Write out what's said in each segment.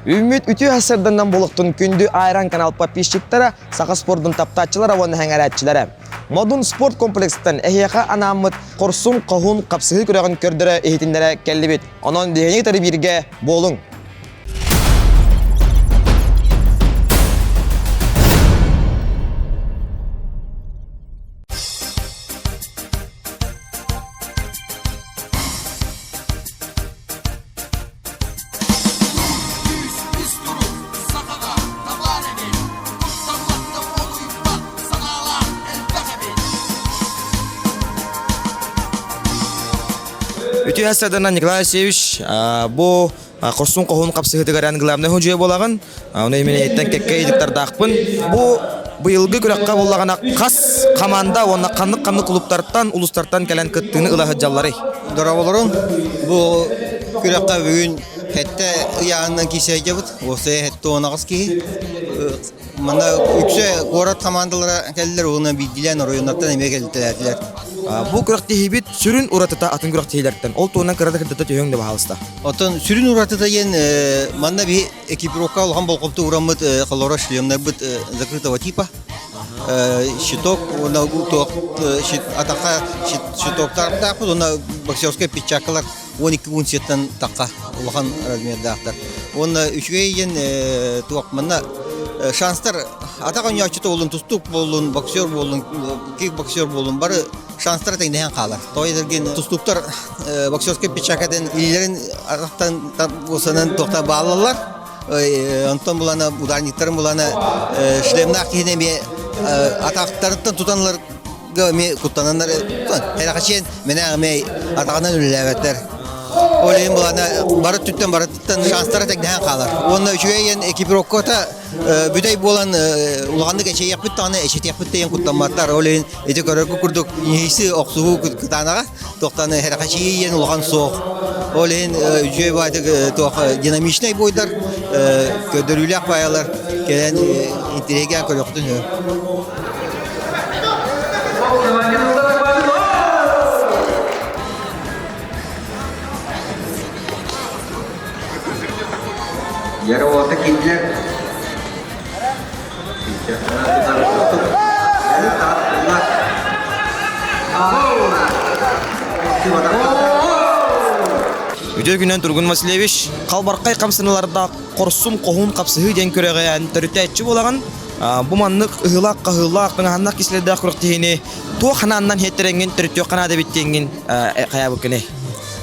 Үүммүт үтүө сарсыарданнан буолуохтун күндү Айран канал подписчиктара, саха спордун таптааччылара уонна сэҥээрээччилэрэ. Модун спорт комплекстан эһиэхэ анааммыт хорсун хоһуун хапсыһыы күрэҕин көрдөрө иһитиннэрэ кэллибит. Онон биһигини кытары бииргэ буолуҥ! Үтүө саданан Николай Алексеевич бу хорсун хоһун хапсыһытыгар эн главный худьуя буолаҕын. Оны именно кэккэ ыйытыктардаахпын. Бу быйылгы күрэххэ буоллаҕына хас команда уонна ханнык-ханнык клубтартан, улуустартан кэлэн кыттыыны ыла сылдьалларый? Дорооболорун. Бу күрэххэ бүгүн хэттэ ыйааһынынан киирсэйдибит. Уопсайа 78 киһи. Манна үксэ куорат командалара кэллилэр уонна биирдиилээн оройуоннартан эмиэ кэлтэлээтилэр. Бу күрэхтэһиибит сүрүн уратыта атын күрэхтэһиилэртэн. Ол туһунан кыратык кырдата түһүөҥ да баһаалыста. Оттон сүрүн уратыта диэн манна биһи экипировка улахан болҕомто уураммыт холоро шлемнарбыт закрытого типа. Щиток уонна туох атахха щитоктардаахпыт уонна боксерскай перчаткалар 12 унцияттан тахха улахан размердаахтар. Уонна үчүгэй диэн туох манна шанстар атах оонньооччута буоллун, тустуук буоллун, боксер буоллун, кикбоксер буоллун бары шанстара тэҥнэһэн хаалар. Тоҕо диэтэргин тустууктар боксерскай перчаткатын илиилэрин атахтан буолсанан туохта бааллаллар. Онтон булана ударниктарын булана шлемнаах киһини эмиэ атахтарыттан тутанлар эмиэ куттананнар эрэхэчиэн мэнэ эмиэ атаҕынан үлэлээбэттэр. Ол иһин булана бары өттүттэн бары өттүттэн шанстара тэҥнэһэн хаалар. Уонна үчүгэй экипировката бүтэй буолан улаханнык эчэйиэхпит даҕаны эчэтиэхпит диэн куттамматтар. Ол иһин ити көрөргө курдук иһиси охсуһуу кытаанаҕа туохтан эрэхэчийии диэн улахан суох. Ол иһин үчүгэй баайдык туох динамичнай буойдар көрдөрүүлээх баайалар кэлэн интириэһиргээн көрүөхтүн үһү. Яровата кинилэр Үтүө күнүнэн Тургун Васильевич, халбархай хамсаныылардаах хорсун хоһуун хапсыһыы диэн күрэҕи төрүттээччи буолаҕын. Бу маннык ыһыылаах-хаһыылаах, тыҥаһаннаах кисэлэрдээх күрэхтэһиини туох ханааннан иһэттэрэҥҥин төрүттүөххэ наада эбит диэҥҥин хайаабыккыный?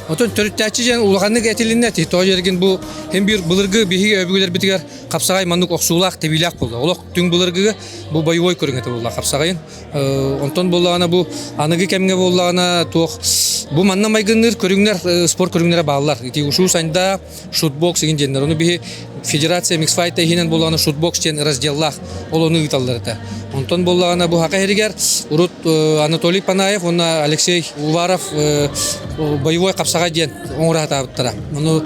Отон төрүттээччи диэн улаханнык этилиннэ ити. Тоҕо диэргин бу һин биир былыргы биһиги өбүгэлэрбитигэр хапсаҕай маннык охсуулаах, тэбиилээх буолла. Олох түҥ былыргыга бу боевой көрүҥ этэ буолла хапсаҕайын. Онтон буоллаҕына бу аныгы кэмҥэ буоллаҕына туох бу манна майгынныыр көрүҥнэр спорт көрүҥнэрэ бааллар. Ити ушу саньда, шутбокс игин диэннэр. Ону биһи федерация миксфайта иһинэн буоллаҕына шутбокс диэн разделлаах ол ону ыыталлар этэ. Онтон буоллаҕына бу хака иһигэр урут Анатолий Панаев уонна Алексей Уваров боевой хапсаҕай диэн оҥоро сатаабыттара. Ону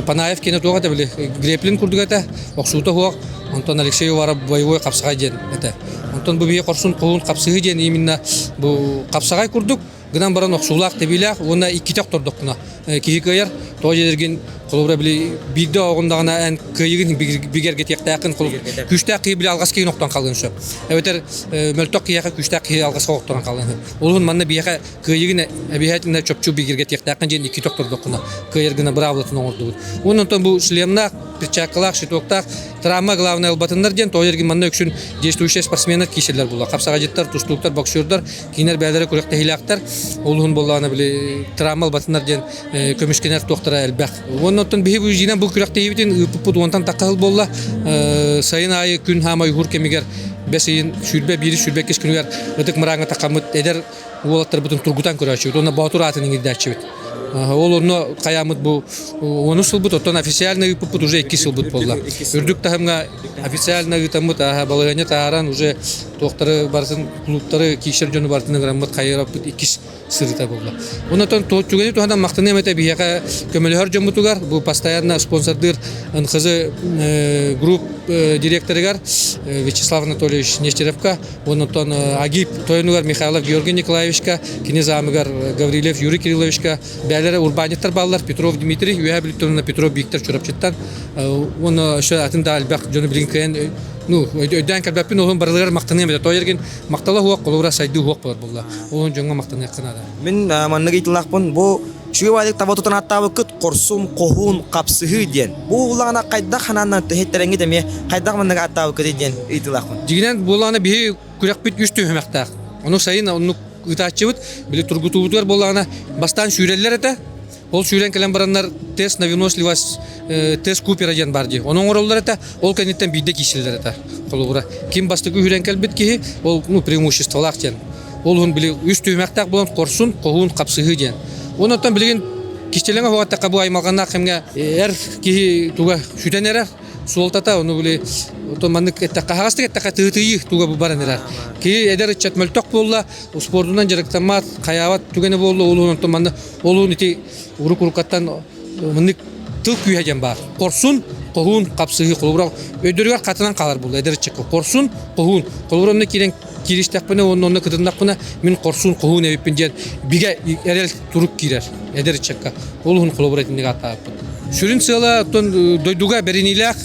Панаев киэнэ туох этэ били греплин курдук этэ, охсуута суох. Онтон Алексей Уваров боевой хапсаҕай диэн этэ. Онтон бу биһи хорсун хоһуун хапсыһыы диэн именно бу хапсаҕай курдук гынан баран охсуулаах тэбиилээх уонна иккитэ охтордоххуна киһи кыайар. Тоҕо диэтэргин холобура били биирдэ оҕундаҕына эн кыайыгын бигэргэтиэхтээххин күүстээх киһи били алҕас киһини охтон хаалыан сөп. Эбэтэр мөлтөх киһиэхэ күүстээх киһи алҕаска охторон хаалыан сөп. Ол манна биһиэхэ кыайыгын эбиһээтинэ чопчу бигэргэтиэхтээххин диэн иккитэ охтордоххуна кыайар гына быраабылатын оҥордубут. Уонна онтон бу шлемнаах перчаткалаах, щитоктаах травма главное ылбатыннар диэн тоҕо эргин манна үксүн действующие спортсменнар киирсэллэр буолла. Хапсаҕайдьыттар, тустууктар, боксердар кинилэр бэйэлэрэ күрэхтэһиилээхтэр. Ол уһун буоллаҕына били травма ылбатыннар диэн көмүскэнэр туохтара элбэх. Уонна оттон биһи бу дьиинэн бу күрэхтэһиибитин ыыппыппыт уонтан тахха сыл буолла. Сайын аайы күн хаамай уһуур кэмигэр бэс ыйын 21 22 күнүгэр ытык мырааҥҥа таххаммыт эдэр уолаттарбытын тургутан көрөөччүбүт уонна Боотур аатын иҥирдээччибит. Ол онно хайааммыт бу онус сылбыт, оттон официально ыыппыппыт уже иккис сылбыт буолла. Үрдүк таһымҥа официально ыытаммыт, балаһыанньа таһааран уже туохтары барытын клубтары, киирсэр дьону барытын ыҥыраммыт хайыраппыт иккис сырыыта буолла. Онтон түгэни туһанан махтаныам этэ биһиэхэ көмөлөһөр дьоммутугар, бу постоянно спонсордыыр НХЗ групп директорыгар Вячеслав Анатольевич Нестеровка Онтон Агип тойонугар Михайлов Георгий Николаевичка, кини заамыгар Гаврильев Юрий Кирилловичка, бээлэрэ урбаанньыттар бааллар Петров Дмитрий, Үөһээ Бүлүүттэн Петров Виктор Чурапчыттан уонна өссө атын да элбэх дьону билигин кыайан ну өйдөөн кэлбэппин олун барыларыгар махтаныам этэ. Тоҕо эргин махтала суох холобура сайдыы суох буолар буолла. Олун дьоҥҥо махтаныахха наада. Мин маннык ыйытылаахпын бу үчүгэй баайдык таба тутан ааттаабыккыт хорсун хоһуун хапсыһыы диэн. Бу улаҕана хайдах ханааннан тэһиттэрэҥҥит эмиэ хайдах маннык ааттаабыккытый диэн ыйытылаахпын. Дьигинэн буоллаҕына биһи күрэхпит үс түһүмэхтээх. Ону сайын оннук ыытааччыбыт. Били тургутуубутугар буоллаҕына бастаан сүүрэллэр этэ. Ол сүүрэн кэлэн бараннар тест на выносливость, тест Купера диэн бар дии. Ону оҥороллор этэ. Ол кэнниттэн биирдэ киирсэллэр этэ. Холобура, ким бастакы үүрэн кэлбит киһи, ол ну, преимуществолаах диэн. Ол уһун били үс түһүмэхтээх буолан хорсун, хоһуун, хапсыһыы диэн. Онон билигин кистэлэҥэ оһоҕо бу аймалҕаннаах кэмҥэ эр киһи туга сүтэн эрэр суолтата ону били отон маннык эттэххэ аһаҕастык эттэххэ тыытыйыы туга бу баран эрэр. Киһи эдэр ыччат мөлтөх буолла, спордунан дьарыктаммат, хайаабат түгэнэ буолла, ол онтон манна ол ити урук-уруккаттан маннык тыл күүһэ диэн баар. Хорсун, хоһуун, хапсыһыы холобура өйдөрүгэр хатанан хаалар буолла эдэр ыччакка. Хорсун, хоһуун. Холобура онно киирэн кииристэхпинэ уонна онно кытыннахпына мин хорсун, хоһуун эбиппин диэн бигэ эрэл турук киирэр эдэр ыччакка. Ол уһун холобура итинник ааттаабыппыт. Сүрүн сыала оттон дойдуга бэриниилээх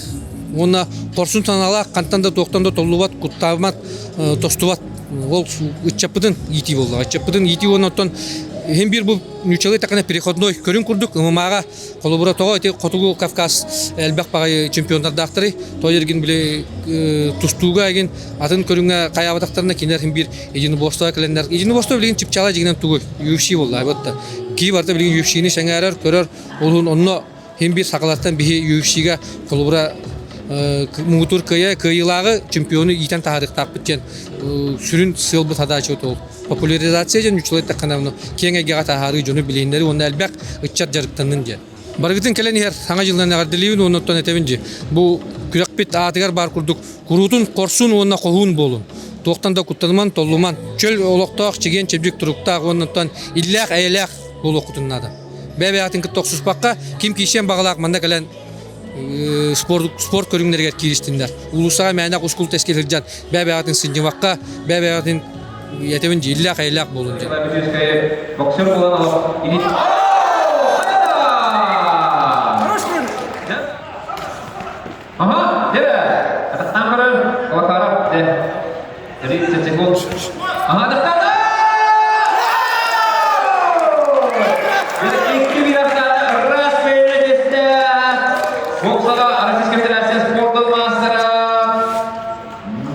уонна хорсун санаалаах хантан да туохтан да толлубат, куттаабат, тостубат ол ыччаппытын иитии буолла. Ыччаппытын иитии уонна оттон иһин биир бу ньучалыы такана переходной көрүҥ курдук ММА-ҕа холобура тоҕо ити Хотугу Кавказ элбэх баҕайы чемпионнардаахтарый то эргин били тустууга эгин атын көрүҥҥэ хайаабатахтарына кинилэр иһин биир единоборство кэлэннэр единоборство билигин чыпчаала дьигинэн тугуй UFC буолла вот кии барыта билигин UFC-ни сэҥээрэр көрөр олуһун онно Хин биир сахалартан биһи UFC-га холобура муҥутуур кыайа кыайыылааҕы чемпиону иитэн таһаарыахтаахпыт диэн сүрүн сыалбыт задача ол. Популяризация диэн үчүгэй эттэххинэ киэҥ эйгэҕэ таһаарыы дьону билиһиннэри уонна элбэх ыччат дьарыктаннын диэн. Барыгытын кэлэн иһэр Саҥа дьылынан эҕэрдэлиибин уонна оттон этэбин дии. Бу күрэхпит аатыгар баар курдук куруутун хорсун уонна хоһуун буолун. Туохтан да куттаныман, толлуман. Чөл олохтоох, чэгиэн-чэбдик туруктаах уонна оттон иллээх-эйэлээх буолуоххутун наада. Бэйэ-бэйэҕитин кытта охсуспакка, ким киирсиэн баҕалаах манна кэлэн спорт, спорт көрүҥнэригэр кииристиннэр. Улуустаҕа мээнэ ускул тэскил сылдьан бэйэ-бэйэҕитин сынньыбакка, бэйэ-бэйэҕитин этэбин дии, иллээх-эйэлээх буолун диэн. Боксер буолан олох Ага, дьэ, атахтаан көрөр, Колокаров, дьэ, 30 секунд. Ага, атахтаата! Икки вирастаата раз бэйэтэ Боксаға Российская Федерация спортын мастера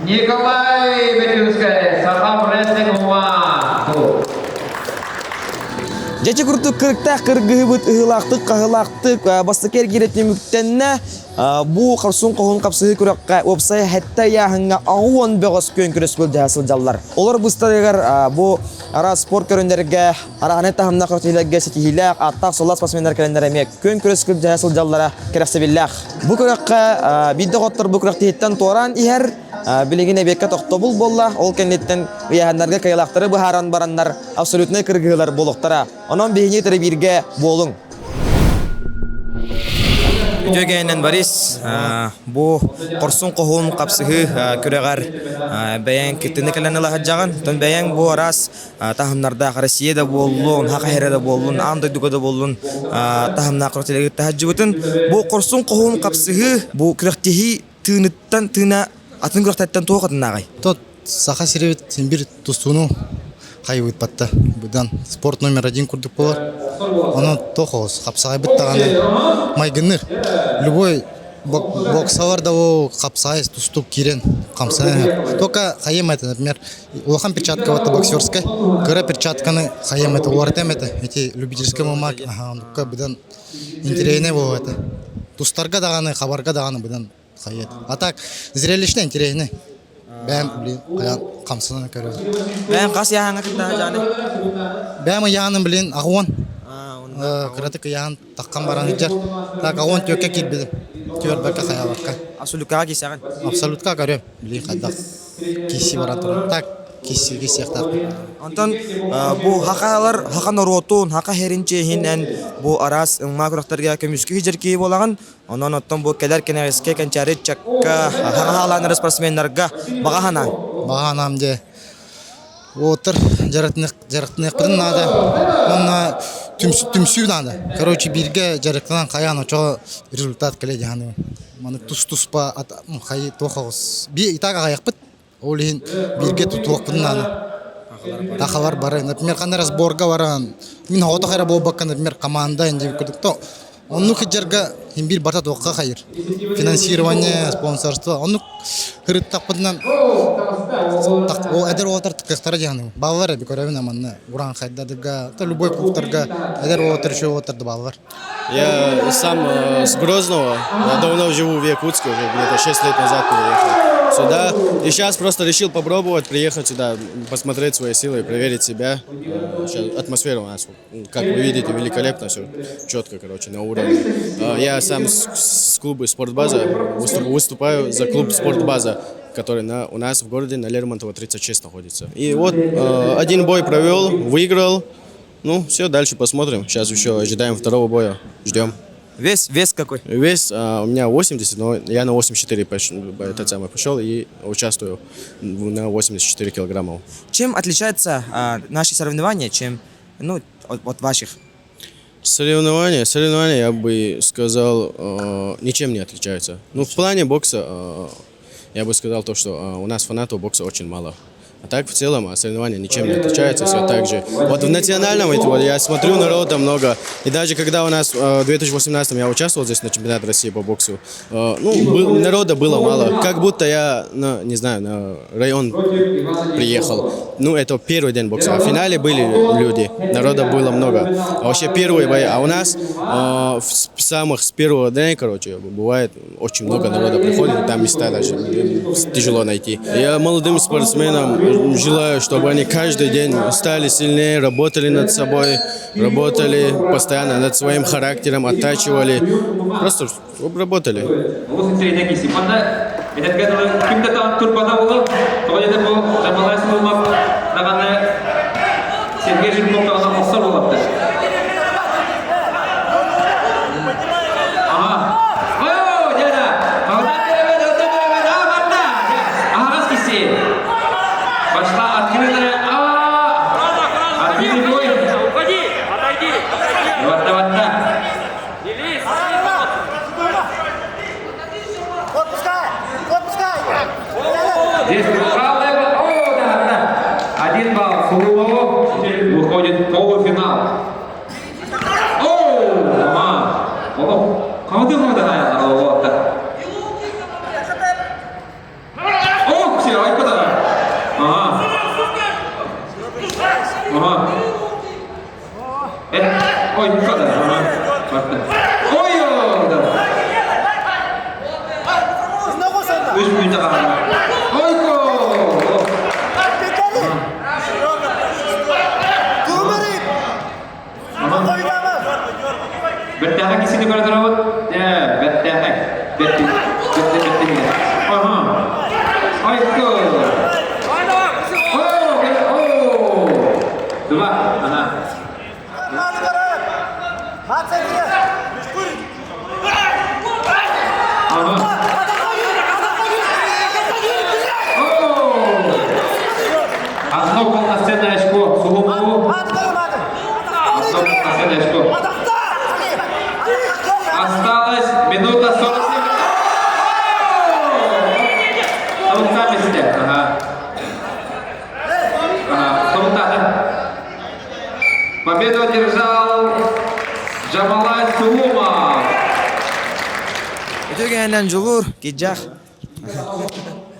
Николай Бетюнскай, Саха рестлинг ума. Дьэчи курдук кырыктаах кыргыһыбыт ыһыылаахтык хаһыылаахтык бастакы эргиирэ түмүктэннэ. Бу хорсун хоһун хапсыһыы күрэххэ уопсай сэттэ ыйааһыҥҥа 80 бөҕөс күөн күрэс былдьаһа сылдьаллар. Олор быстарыгар бу араас спорт көрүҥнэргэ, араанай таһымнаах күрэхтэһиилэргэ ситиһиилээх, ааттаах-суоллаах спортсменнар кэлэннэр эмиэ күөн күрэс былдьаһа сылдьаллара кэрэхсэбиллээх. Бу күрэххэ биирдэ хоттор бу күрэхтэһииттэн туораан иһэр, билигин эбиэккэ тохтобул буолла. Ол кэнниттэн ыйааһыннарга кыайыылаахтары быһааран бараннар абсолютнай кыргыһыылар буолуохтара. Онон биһиги кытары бииргэ буолуҥ. Үтүөгээнэн Борис, бу хорсун хоһуун хапсыһыы күрэҕэр бэйэҥ кыттыыны кэлэн ыла сылдьаҕын. Оттон бэйэҥ бу араас таһымнардаах Россия да буоллун, Саха сирэ да буоллун, аан дойдуга да буоллун таһымнаах күрэхтэһиилэргэ кытта сылдьыбытын. Бу хорсун хоһуун хапсыһыы, бу күрэхтэһии тыыныттан тыына атын күрэхтэртэн туох атыннааҕый? Тот Саха сирибит син бир тустууну хайыбыт батта. Быдан спорт номер один курдук болар. Онон тохоос хапсаҕайбыт даҕаны майгынныр. Любой боксалар да ол хапсаҕай тустук киирэн хамсанан. Только хайым это, например, улахан перчатка вот боксерская, кыра перчатканы хайым это уларытам это. Эти любительская мамак, ага, оннукка быдан интэриэһинэй буолуо это. Тустарга даҕаны, хабарга даҕаны быдан хайыат. А так зрелищно интэриэһинэй. Бэйэм блин хайаан хамсанан көрөбүн. Бэйэм хас ыйааһыҥҥа кыттаһа дьааны? Бэйэм ыйааһыным блин аҕуон. Кыратык ыйааһын таххан баран ыдьар. Так аҕуон түөккэ киирбитим. Түөрбэккэ хайаабакка. Абсолюткаҕа киирсэҕин? Абсолютка көрүөм. Блин хайдах киирсии баран турар. Так киирсии киирсиэхтээхпин. Онтон бу хахалар хаха норуотун, хаха херин чиэһинэн бу араас ыммаа күрэхтэргэ көмүскүү дьэркии буолаҕын. Онон оттон бу кэлэр кэнэҕэски кэнчээри ыччакка, хаҥа хаалааннары спортсменнарга баҕа санааҥ. Баҕа санаам дьэ уоттар дьарыктаныахпытын наада. Уонна Түмсүү наада. Короче, бииргэ дьарыктанан хайаан очо результат кэлэ дьаһаны. Маны тус-туспа хайы туох оҕус. Би итак аҕайахпыт. Ол иһин бииргэ тутуохпун наада. Тахалар бары, например, ханна разборга баран, мин оҕотох эрэ буолбакка, например, команда инди курдук то оннук сылдьарга син биир барыта туохха хайыр. Финансирование, спонсорство, оннук ырыттахпытынан о эдэр уолаттар тыкыахтара дьаһаным. Бааллар эби көрөбүн манна уран хайдадыга, то любой клубтарга эдэр уолаттар үчүгэй уолаттар да бааллар. Я сам с Грозного, я давно живу в Якутске, уже где-то 6 лет назад переехал сюда. И сейчас просто решил попробовать приехать сюда, посмотреть свои силы, проверить себя. Сейчас атмосфера у нас, как вы видите, великолепно, все четко, короче, на уровне. Я сам с клуба «Спортбаза» выступаю за клуб «Спортбаза», который у нас в городе на Лермонтова 36 находится. И вот один бой провел, выиграл. Ну, все, дальше посмотрим. Сейчас еще ожидаем второго боя. Ждем. Вес какой? Вес у меня 80, но я на 84 этот самый пошел и участвую на 84 килограммов. Чем отличаются наши соревнования, чем ну, от ваших? Соревнования, я бы сказал, ничем не отличаются. Ну, в плане бокса, я бы сказал то, что у нас фанатов бокса очень мало. А так, в целом, соревнования ничем не отличаются, все так же. Вот в национальном, вот я смотрю, народа много. И даже когда у нас в 2018 я участвовал здесь на чемпионате России по боксу, ну, народа было мало. Как будто я, на, не знаю, на район приехал. Ну, это первый день бокса. А в финале были люди, народа было много. А вообще первые бои. А у нас в самых с первого дня, короче, бывает очень много народа приходит, там места даже тяжело найти. Я молодым спортсменам желаю, чтобы они каждый день стали сильнее, работали над собой, работали постоянно над своим характером, оттачивали, просто работали. Олус үчүгэй киһи. Манна этэргэ дылы ким да таан турбата буолар. Тоҕо диэтэр бу Жамалай Сулумов даҕаны Сергей Жирков даҕаны охсор буолаттар. Ага. О, дяда! Оттан беребет, оттан беребет, а, барда! Аһаҕас киси. Пошла открытая, а, открытый бой. Уходи, отойди. Ватта, ватта. Не лезь. Отпускай! Отпускай! Здесь правая, о, да, да. 1 балл Сулумову, выходит в полуфинал. О, ага. О, кого ты вот так. О, все, ай, куда? Ага. Ага. Ой, куда? Ага. Ой, о, да. Үс мүнүүтэ хаалла. Ойко! Бетели! Турмарит! Койдама! Бэртээхэй киһини көрө турабыт. Бэртээхэй. Бэрти. Бэрти, бэрти. Ага. Ойко! О, о! Два. Ага. Мацетия! Ага. О! Одно полноценное очко Сулумову. Одно полноценное очко. Осталось минута 47. Тобуктаа Ага. Ага. Тобуктаа. Победу одержал Джамалай Сулумов. Үтүгэнэн Дьулуур, киджах.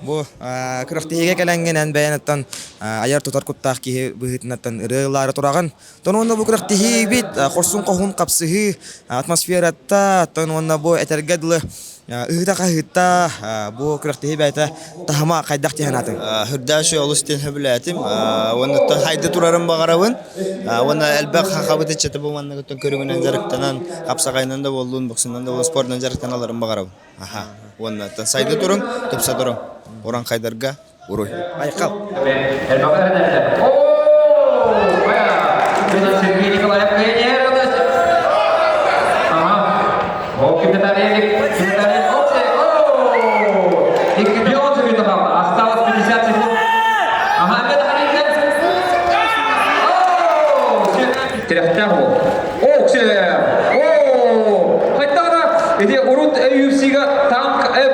Бу күрэхтэһиигэ кэлэҥҥин эн бэйэҥ айар тутар куттаах киһи быһыытынан ырыалаары тураҕын. Тон уонна бу күрэхтэһиибит хорсун хоһуун хапсыһыы атмосферата, тон уонна бу этэргэ дылы ыһыыта хаһыыта бу күрэхтэһии бэйэтэ таһыма хайдах дии санаатыҥ? Хүрдээши олус диэн сөбүлээтим. Уонна хайда турарын баҕарабын. Уонна элбэх хахабыт иччэтэ бу манныгыттан көрүҥүнэн дьарыктанан, хапсаҕайынан да буоллун, боксунан да буоллун, спордунан дьарыктаналарын баҕарабын. Аха. Уонна сайда туруҥ, тупса туруҥ. Уран хайдарга уруй. Айхал. О, Сергей Николаев тренер. Ага. О, капитан капитан О, и Осталось 50 секунд. Ага, это О, Тирэхтээх.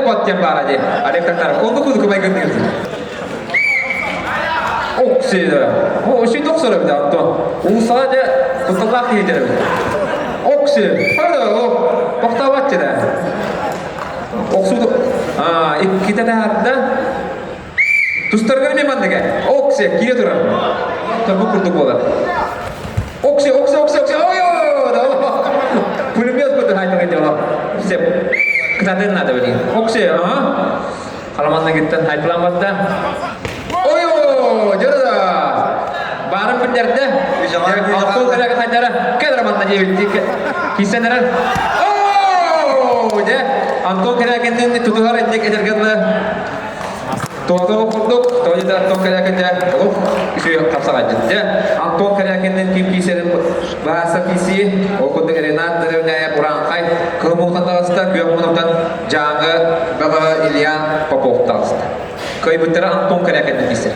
Джекпот диэн баара дии. Олег Татаров. Оннук кудук майгынныыр. Окси. О, үчүй тохсор эбит Антон. Улусаҕа дьэ кутталлаах киһи эбит. Окси. Хада, о, тохтообот дьэ. Охсуу иккитэ таһаарда. Тустаргар эмиэ маннык ээ. Окси, киирэ турар. Тобу курдук буолар. Окси, окси, окси, окси, ой, Пулемет курдук хайтан дьоло. Все. Кытатын надо блин. Окси, ага. Халаманна киттен хайплан барда. Ой, дьорда. Барын билдерде. Алтын кэлэ хайдара. Кэлэр манна диэбиттик. Кисенерен. Оо, дьэ, Антон Кэрякиннин тутуһар инник этэргэнлэ Туото курдук, тоҕо Антон Кэрякин дьэ, олох үчүгэй хапсаҕайдьыт. Дьэ, Антон Кэрякиннин ким киисэрин бааса киисии, ол курдук Ренат Деревняев Урааҥхай кыһыл муҥутан таҕыста, күөх муҥутан Дьааҥы бөҕө Ильян Попов таҕыста. Кыайбыттара Антон Кэрякиннин киисэр.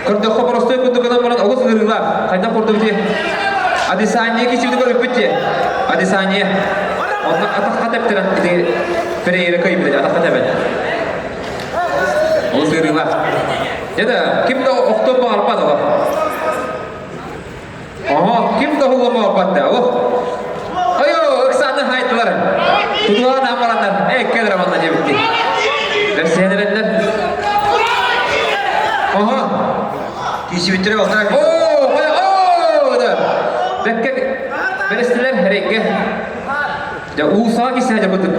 Көрдөххө боростуой курдук гынан баран олус ыҥырыылаах. Хайдах курдук дии? Адесанья киисибити көрүппүт дии. Адесанья. Онно атахха тэптэрэн ити Перейра кыайбыт атахха тэбэн. Олус ыарыылаах. Дьэ да, ким да охтон баҕарбат олох. Оһо, ким да уһуллан баҕарбат да, олох. Ойо, ыксааны хайтылар. Тутулаан амараннар, эккелер манна диэбитти. Бэрсиһэнэрэннэр. Оһо. Киисибиттэрэ балтара. Оо, оо, да. Бэккэ бэрэстилэр хэрейге. Дьэ, уусаҕа кисэһэ дьабытыт.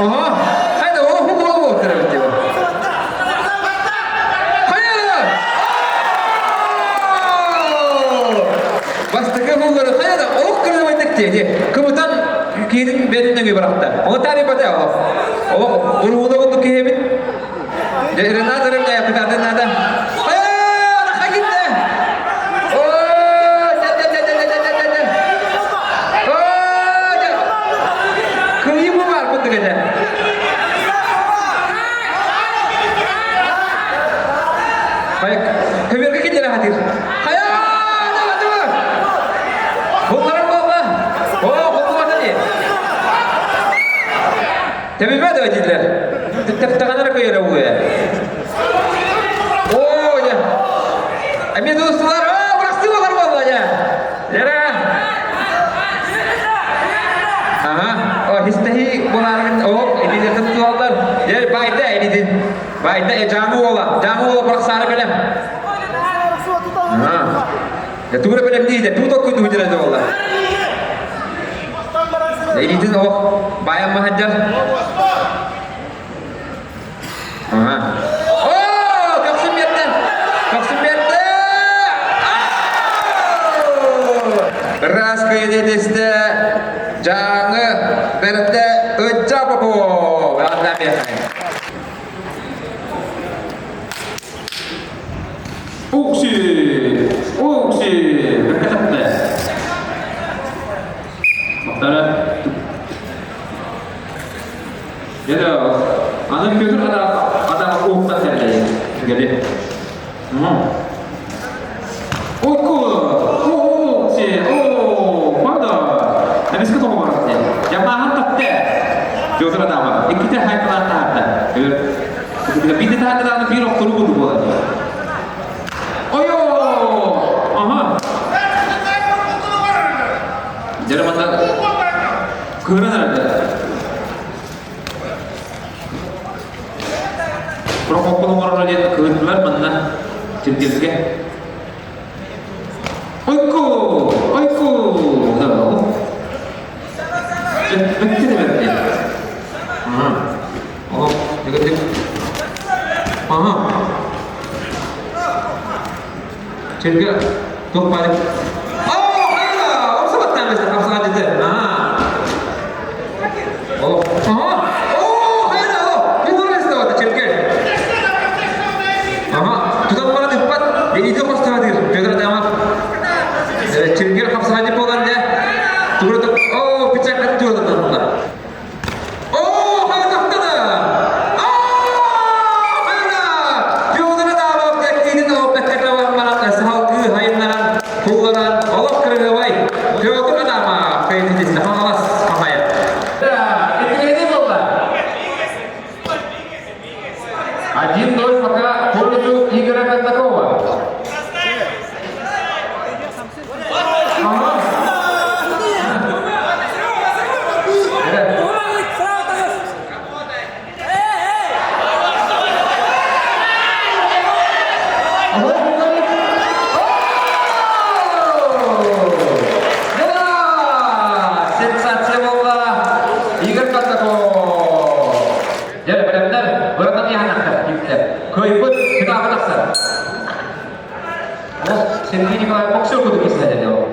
Оһо, хайда, оһо буолуо көрөбүт диэн. Хайа! Бастакы буллары хайа да олох кырдыбайдык диэти. Кыбытан киһитин бэйэтин нөҥүө бырахта. Ону таарыйбата олох. Олох уруһуна курдук киһибит. Ренат Рымняев кытаатын наада. Хайа! Хагинне! О, дэ-дэ-дэ-дэ-дэ-дэ-дэ! О, дэ! Кыайыы бу баар курдук этэ. Хайа, көбүөргэ кинилэр хатыр. Хайа, давай, Булларым буолла. О, буллубата дии. Тэбилбэ да дииллэр. Тэптэҕинэ көйөрө буолуо. Оо, дьэ. Эмиэ тустулар, оо, бырахсыы буолар буолла, дьэ. Лера. Ага, о, хистэһи булааргын, о, итини туттулаллар. Дьэ, байда, итин. Байда, жамы уола, жамы уола бырахсаары бэлэм. Ага. Дьэ, тугура бэлэм дии, туу токку тугу дьэ буолла. Илиитин олох баайан маһадьар. Оо, көхсүм биэрдэ! Көхсүм биэрдэ! Ыраас кыйын Дьааҥы бэрдэ Ычча Попов! Укси! Укси! Бэркэ Махтара. Дьэ, аны Петр адам уктан кэллэ. Гели. Оку! Укси! О, правда? Эмискэ тоҕо барар Ямаһан тапты. Петр Адамов. Икките хайпалаан таһаарда. Биирдэ таһаарда биир охтору курдук буолар. Ойо! Ага. Дьэ, манна кыыран эрэллэр. Прокоппун оҥорор диэн кыырдылар манна Чиргизгэ. Ойку! Ойку! Бэккэ да бэрт Ага. О, Ага. Чиргэ туох баар? Оо, хайа! Охсубаттаан бэстэ хапсаҕа дьиты. Аа. О, ага. Оо, хайа! Кулур бэстэ чиргэ. Ага, тутан баран ыппат. Илиитин хостоодыр. Петр Адамов. Чиргер хапсаҕа дьип болан дьэ. Тугура Оо, печакка туода Оо, хайдахтана! Аа, хайда! Федор Адамов киинин оппеккэ баран салгыы хайыннаран кулларан. Сергей Николаев боксер курдук кисэлэ ол.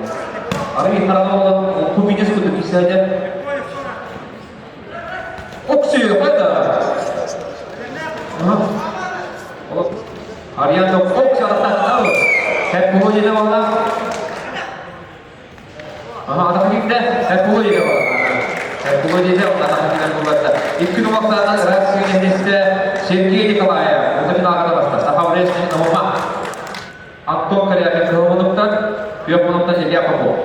Арый хараҕа кубинец курдук кисэлэ. Оксио, қайда? Арыйан Оксио аттаттау. Хәп буһу деді балла. Аха, атақа киирдэ. Хәп буһу деді балла. Хәп буһу деді, атақа киирдэ булбатта. Икки нумақтарынан Рас Сергей Сергей Николаев. Орта финалға да баста. Саха Вресник Намама. Антон Корякин кыһыл муннуктан, күөх муннуктан Илья Попов.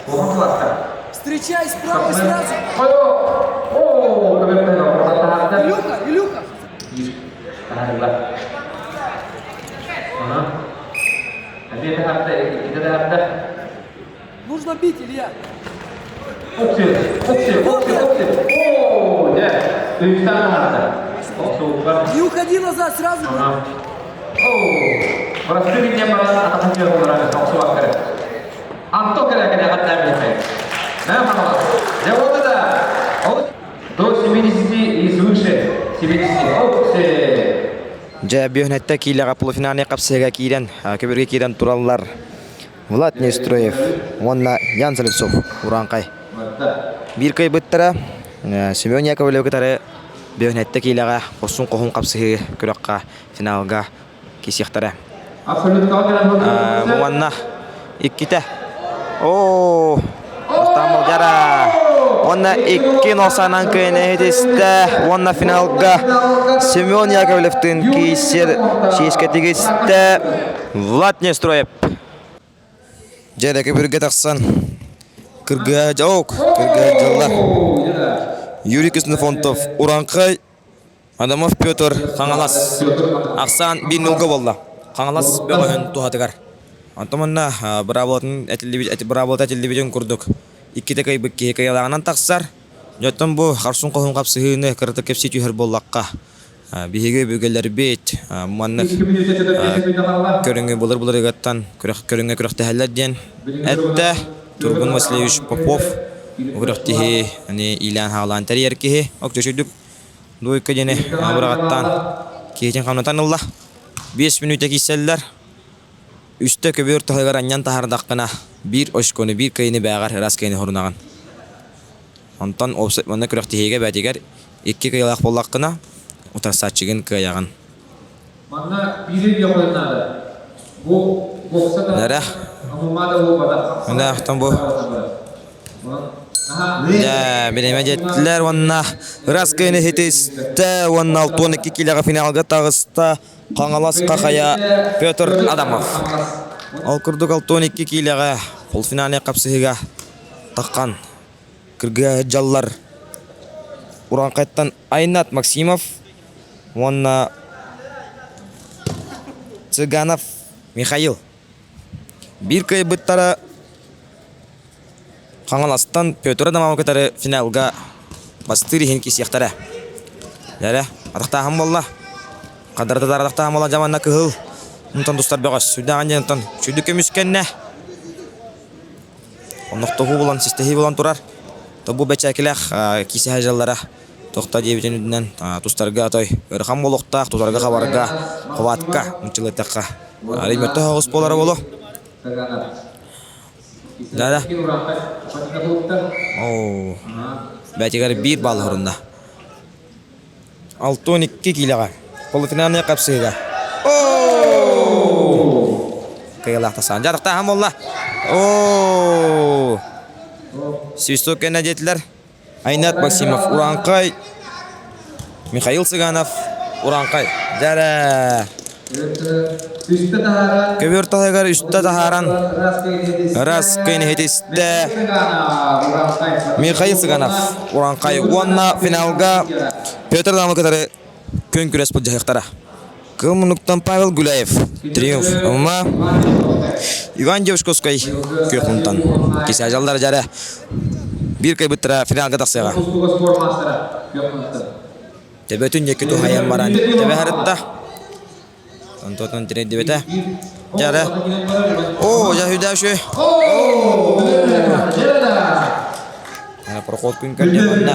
Улахан кылааска. Встречай справа сразу. О, Илюха, Илюха. Нужно бить, Илья. Не уходи назад сразу. До 70 и свыше 70. Дьэ, бүһүнэттэ киилэҕэ полуфинальнай хапсыһыга киирэн, көбүргэ киирэн тураллар Влад Нестроев уонна Ян Слепцов Урааҥхай. Биир кыайбыттара Семен Яковлевы кытары бүһүнэттэ киилэҕэ хорсун хоһун хапсыһыы күрэххэ финалга киирсиэхтэрэ. Бу манна иккитэ. Оо, Рустам Малдяра. Уонна икки носанан кыайан иһитистэ. Уонна финалга Семен Яковлевтыын киирсэр чиэскэ тигистэ Влад Нестроев. Дьэ, көбүргэ тахсан кыргыһа дьоок, кыргыһа дьыллар. Юрий Ксенофонтов Ураҥхай Адамов Петр Хаҥалас ахсаан биир нолга буолла. Хаҥалас бөҕөһүн туһатыгар. Онтон манна быраабылатын этиллибит быраабылата этиллибитин курдук иккитэ кыайбыт киһи кыайалааҕынан тахсар. Дьоттон бу харсун хоһун хапсыһыыны кыратык кэпсии түһэр буоллахха, биһиги өбүгэлэрбит маннык көрүҥү былыр-былыргыттан көрүҥҥэ күрэхтэһэллэр диэн эттэ Тургун Васильевич Попов күрэхтэһии иилээн-хаалаан тэрийэр киһи. Октөчүйдүк Дуойка диэни быраҕаттаан киһитин хамнатан ылла. Биэс мүнүүтэ киирсэллэр. Үстэ көбүөр таһыгар анньан таһаардаххына, биир очкону, биир кыайыыны бээҕэр ыраас кыайыыны хорунаҕын. Онтон уопсай күрэхтэһиигэ бээтигэр икки кыайыылаах буоллаххына, утарсааччыгын кыайаҕын. Манна биири өйдүөххэ наада. Бу бокса да Нэрэ. ММА да буолбатах. Мына бу Дьэ, бириэмэ диэтилэр уонна ыраас кыайыыны ситистэ уонна 62 киилэҕэ финалга таҕыста Хаҥалас Хахайа Петр Адамов. Ол курдук 62 киилэҕэ полуфинальнай хапсыһыыга таххан кыргыһа дьаллар Урааҥхайттан Айнат Максимов уонна Цыганов Михаил. Биир кыайбыттара Хаҥаластан Петр Адамовы кытары финалга бастыыр иһин киирсиэхтэрэ. Эрэ, атахтааһын буолла. Хадара атахтааһын буолла дьаманна кыһыл. Онтон тустар бөҕөс. Сүрдээҕин диэн онтон сүрдүк көмүскэннэ. Оннохтоһуу булан, систэһии булан турар. То бу бэчээкилээх киисэһэ дьаллара тохто диэбитин үрдүнэн тустарга отой ыарахан буолуохтаах, тутарга хабарга, хватка муччулайтахха. Арый мөттө оҕус буолара буолуо. Да-да. Оо. Бээтигэр биир балл хорунна. 62 киилэҕэ. Полуфинальнай хапсыһыыга. Оо! Кыайыылаах тахсан. Дьарыктааһын буолла. Оо! Свисток кэннэ диэтилэр. Айнат Максимов Урааҥхай, Михаил Цыганов Урааҥхай. Дьэрэ! Көбүөр таһыгар үстэ таһааран ыраас кыайын иһитистэ Михаил Цыганов Урааҥхай уонна финалга Петр Ламы кытары күөн күрэс былдьаһыахтара. Кыл муннуктан Павел Гуляев триумф ума Иван Девушковскай күөх мунтан кисажаллар дьэрэ биир кыайбыттара финалга тахсыаҕа. Төбөтүн диэки туһайан баран төбө харытта. Онтон тириэрдибэтэ. Дьэрэ. О, дьэ хүдээшү. Проход күн көрдө манна.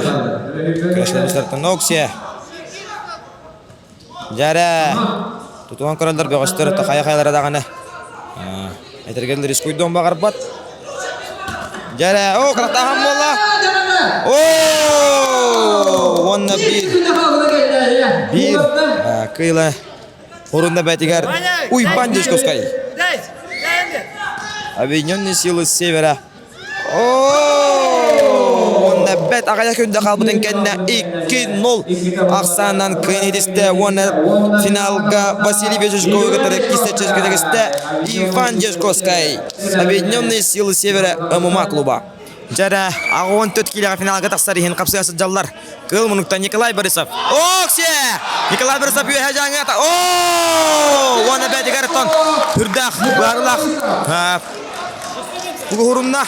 Күрэштербүстэртэн Оксия. Дьэ эрэ, тутуһан көрөллөр бөҕөстөр, хайа-хайалара даҕаны. Этэргэн рискуйдуон баҕарбат. Дьэрэ, о, кыраттааһын буолла. О, уонна биир биир кыйла Орунна бэтигэр Уйбан Дьячковскай. Объединенные силы Севера. Уонна бэт аҕыйах күндэ хаалбытын кэннэ 2-0 ахсаанынан кыайан итистэ уонна финалга Василий Вячеславовы кытары кистэ Иван Дьячковскай. Объединенные силы Севера ММА клуба. Дьэрэ, 84 киилэҕэ финалга тахсар иһин хапсыга сылдьаллар. Кыыл мунуктан Николай Борисов. Оксе! Николай Борисов үөһэ дьаҥҥа О! Уонна бээтигэр тон үрдээх, быһаарылаах Угуһурунна.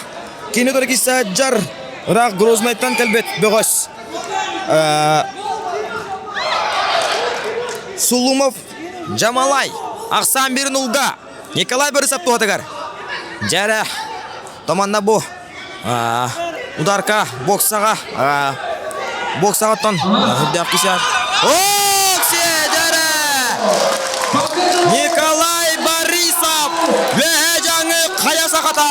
Кини дорогий саджар ыраах Грознайтан кэлбит бөҕөс. Сулумов Джамалай. Ахсаан бирин улга. Николай Борисов туһатыгар. Дьэрэ, томанна бу ударка боксаҕа боксаҕаттан үрдээх кисээр. Оксе, дьэрэ! Николай Борисов үөһэ дьаҥы хайа сахата!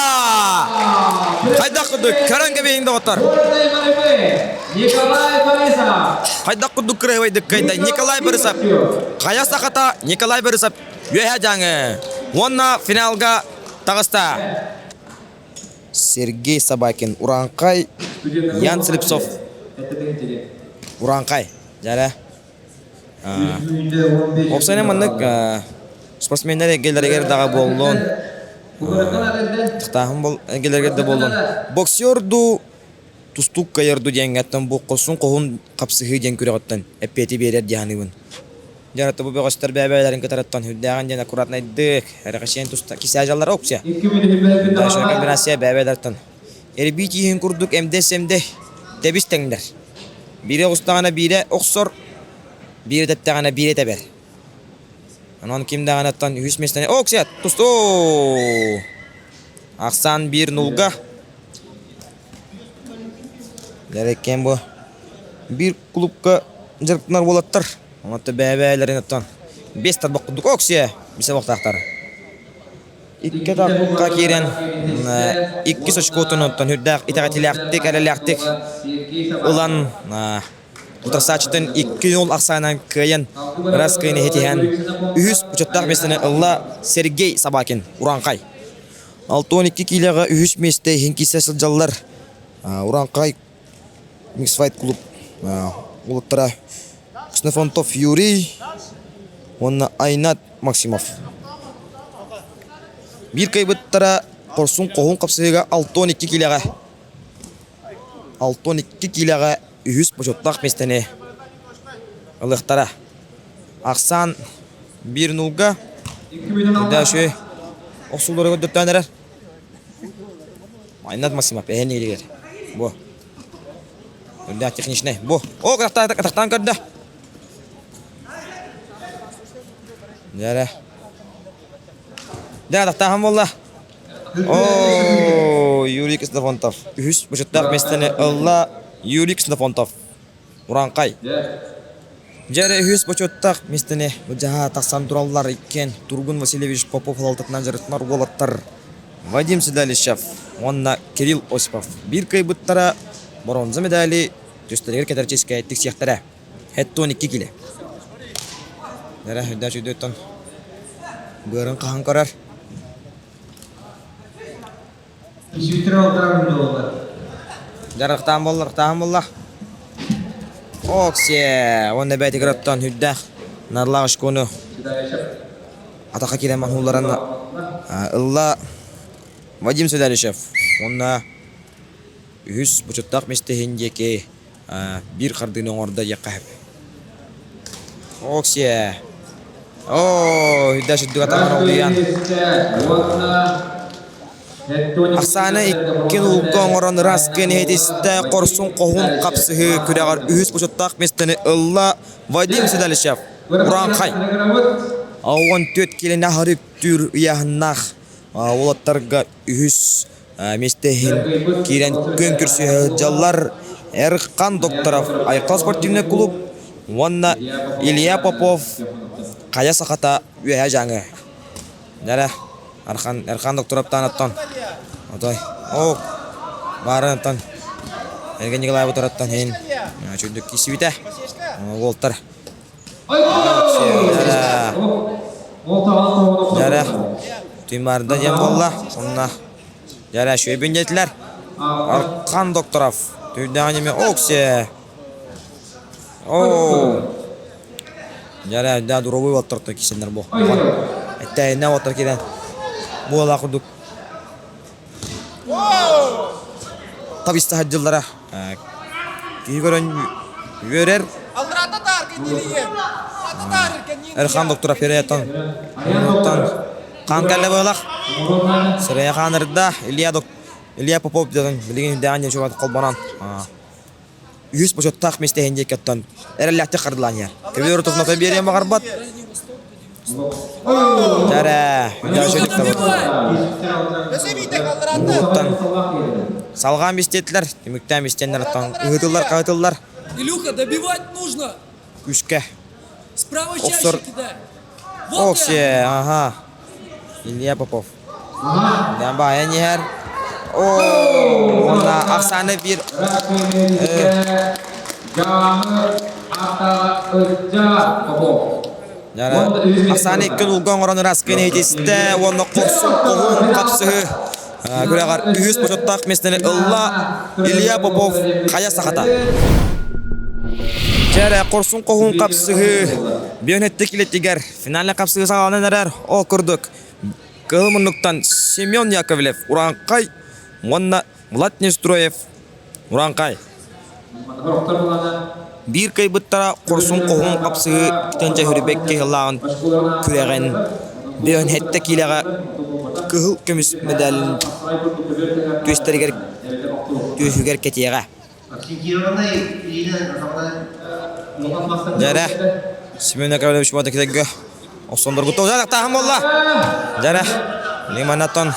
Хайдах курдук көрөн кэбиһиҥ доҕоттор. Николай Борисов! Хайдах курдук кырыһыбайдык кыайда Николай Борисов. Хайа сахата Николай Борисов Үөһээ Дьааҥы уонна финалга таҕыста. Сергей Собакин, Урааҥхай, Ян Слепцов, Урааҥхай. Дьэрэ. Уопсайынан маннык спортсменнар эйгэлэригэр даҕа буоллун, тахтааһын бол эйгэлэригэр да буоллун. Боксер дуу, тустуук кыайар дуу диэҥҥэттэн бу хорсун-хоһуун хапсыһыы диэн күрэҕиттэн эппиэти биэрэр дии саныыбын. Дьэ, тобу бөҕөстөр бэйэ-бэйэлэрин кытарыттан сүрдээҕин диэн аккуратнайдык, эрэхэчиэн туста кисээдьаллар опция. Дальше комбинация бэйэ-бэйэлэриттэн. Эрбии тииһин курдук эмдэй-сэмдэй тэбис тэҥнэр. Биирэ оҕустаҕына биирэ охсор, биирэ тэптэҕинэ биирэ тэбэр. Онон ким даҕаныттан үһүс миэстэни оксия тусту Ахсаан биир нулга. Дэреккен бу биир клубка дьарыктанар уолаттар. Онон бэйэ-бэйэлэрин оттон бес тарбах курдук оксия бисэ буохтаахтар. Икки атахха киирэн иккис очкотун оттон үрдээх итэҕэтилээхтик, эрэлээхтик ылан утарсааччытын 2-0 ахсаанынан кыайан ыраас кыайан иһитиһэн үһүс учуттаах миэстэни ылла Сергей Собакин Ураҥхай. 62 киилэҕэ үһүс миэстэ иһин киирсэ сылдьаллар. Ураҥхай Миксфайт клуб уолаттара Ксенофонтов Юрий уонна Айнат Максимов. Биир кыайбыттара хорсун хоһуун хапсыһыыга 62 киилэҕэ 62 киилэҕэ үһүс бочуоттаах миэстэни ылыахтара. Ахсаан биир нулга Дальше охсуулары көрдөттөөн эрэр. Айнат Максимов эһэн иһигэр. Бу. Үрдээх техничный. Бу. О, катахтаан көрдө. Дьэрэ. Дьэ, атахтааһын буолла. О, Юрий Ксенофонтов. Үһүс бочуоттаах миэстэни ылла Юрий Ксенофонтов. Урааҥхай. Дьэ эрэ үһүс бочуоттаах миэстэни былдьаһа тахсан тураллар иккиэн Тургун Васильевич Попов салалтатынан дьарыктанар уолаттар Вадим Седалищев уонна Кирилл Осипов биир кыайбыттара боруонса медали түстэригэр кэтэр чиэскэ тиксиэхтэрэ. Хэттон 2 киле. Эрэ үрдээх чүйдөттөн быарын хаһан көрөр. Дьарыктаан буоллар, тааһын буолла. Оксе, уонна бэйэтигэр оттон үрдээх нарлаах очкону атаха киирэн маһуулларан ылла Вадим Седалищев уонна үһүс бочуоттаах миэстэ иһин диэки биир хардыыны оҥордо диэххэ сөп. Оксия. Оо, үрдээх үрдүк атаҕын олуйан. Ахсаана икки нулга оҥорон ыраас кыан иһитистэ хорсун хоһуун хапсыһыы күрэҕэр үһүс бочуоттаах миэстэни ылла Вадим Седалищев. Урааҥхай. 14 киилэни аһары үктүүр ыйааһыннаах уолаттарга үһүс миэстэ иһин киирэн күөн көрсүһэ сылдьаллар Эрхан Докторов Айхал спортивнай клуб уонна Илья Попов Хайа сахата Үөһээ Дьааҥы. Нэрэ. Архан Эрхан Доктороптаан оттон. Отой. О, баарын оттон. Эрген Николаев утараттан хин. Чүндүк кисибите. Уолтар. Дьэрэ. Түмарда диэн буолла. Онна дьэрэ шөйбүн диэтилэр. Архан Докторов. Түрдэҕин эми оксе. Оо. Дьэрэ да дуровой уолтартан кисеннер бу. Эттээйинне уолтар кирен. Буола курдук. Табиста сылдьыллара. Киһи көрөн үөрэр. Эрхан доктора Перетон. Хан кэллэ буолах. Сырая хаанырда Илья док Илья Попов диэн билигин дээн диэн холбонон үһүс бочуоттаах миэстэ иһин диэккэттэн эрэллээхтик хардылаан иһэр. Көбүөр тутуната биэриэн баҕарбат. Дьэрэ, Уоттан салҕаан бистиэтилэр, түмүктээн бистиэннэр оттон ыһытыллар, хаһытыллар. Илюха, добивать нужно. Күскэ. Справа Охсор. чаще кидай. Оксе, ага. Илья Попов. Баайан иһэр. Оо, уонна ахсааны биир Ахсааны икки улга оҥорон ыраскын иһитистэ уонна хорсун хоһуун хапсыһы күрэҕэр үһүс бочуоттаах миэстэни ылла Илья Попов хайа сахата. Чэрэ хорсун хоһуун хапсыһы Бионеттик илэтигэр финальный хапсыһы саҕаланан эрэр ол курдук Кыһыл муннуктан Семен Яковлев Урааҥхай уонна Влад Нестроев Урааҥхай. Биир кыайбыттара хорсун хоһуун хапсыһыы тэнчэ хүрбэккэ ыһыллааҕын күрэҕин бөөнһэттэ киилэҕэ кыһыл көмүс мэдээлин түөстэригэр түөһүгэр кэтиэҕэ. Дьэрэ, Семен Яковлевич Мотокитегга охсондоргутта узаатахтааһын буолла. Дьэрэ, Лиманаттан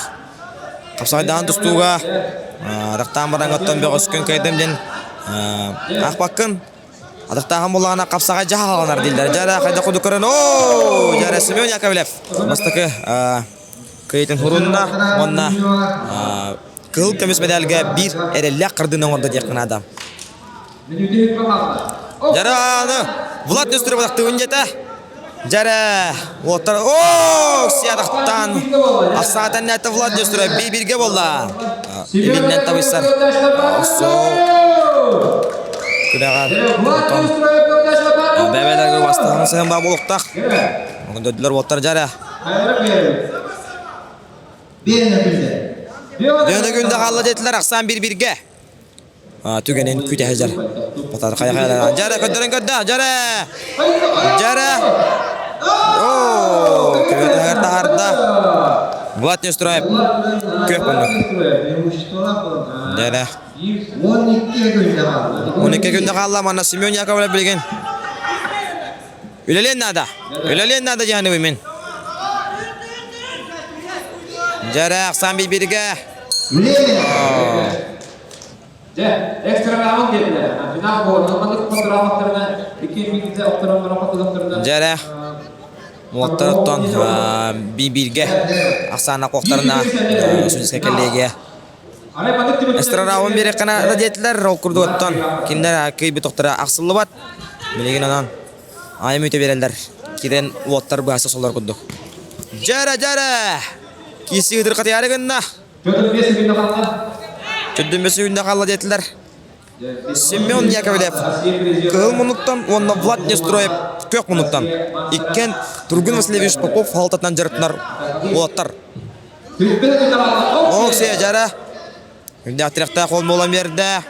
хапсаҕайдаан тустууга атахтаан бараҥҥаттан бөҕөскүн кыайдым диэн аахпаккын. Атахтааһын буоллаҕына хапсаҕай дьаһаланар дииллэр. Дьэрэ, хайдах курдук көрөн, оо, дьэрэ, Семен Яковлев бастакы кыайыытын хурунна уонна Кыһыл көмүс мэдээлгэ биир эрэллээх хардыыны оҥордо диэххэ наада. Дьарааны Влад Нестеров атахтыыбын диэтэ. Дьэрэ уоттар оо сиатахтан ахсаатан нэтэ Влад Нестеров бирге буолла. Илиннен табыйсар. Осо күрэҕэр отон бэбэлэргэ бастаһын сыһын баа буолуктах. Дөдүлэр уоттар дьэрэ. Дөөнө күндэ хаалла диэтилэр ахсаан биир-бииргэ. Түгэнин күтэ сылдьар. Батар хайа хайа Дьэрэ көрдөрөн көрдө. Дьэрэ! Дьэрэ! Оо, көбөтөһөр таһарда. Влад Нестроев күөх муннук. Дьэрэ. 12 күндэ хаалла манна Семен Яковлев билигин. Үлэлиэн наада. Үлэлиэн наада дьаһаныбын мин. Дьэрэ, ахсаан биргэ. Дьэ, экстра раунд диэтилэр. Финал буолла. Маннык контраматтарына икки биирдэ охторон баран хотулахтарына. Дьэрэ, уоттар оттон бииргэ ахсаана куохтарына судьуйскай коллегия Эстрадаабын биэрэххинэ да диэтилэр, ол курдук оттон кинилэр кыайбыт охторо ахсыллыбат. Билигин онон айым үтэ биэрэллэр. Кирэн уоттар быһаса солор курдук. Дьэрэ, дьэрэ! Киси ытырхатыйаары гынна. Чөддүн бэс күндэ хаалла диэтилэр. Семен Яковлев кыһыл муннуктан уонна Влад Нестроев күөх муннуктан. Иккиэн Тургун Васильевич Попов халтатынан дьарыктанар уолаттар. Оксия дьара. Үрдээх тирэхтээх ол буолан биэрдэ.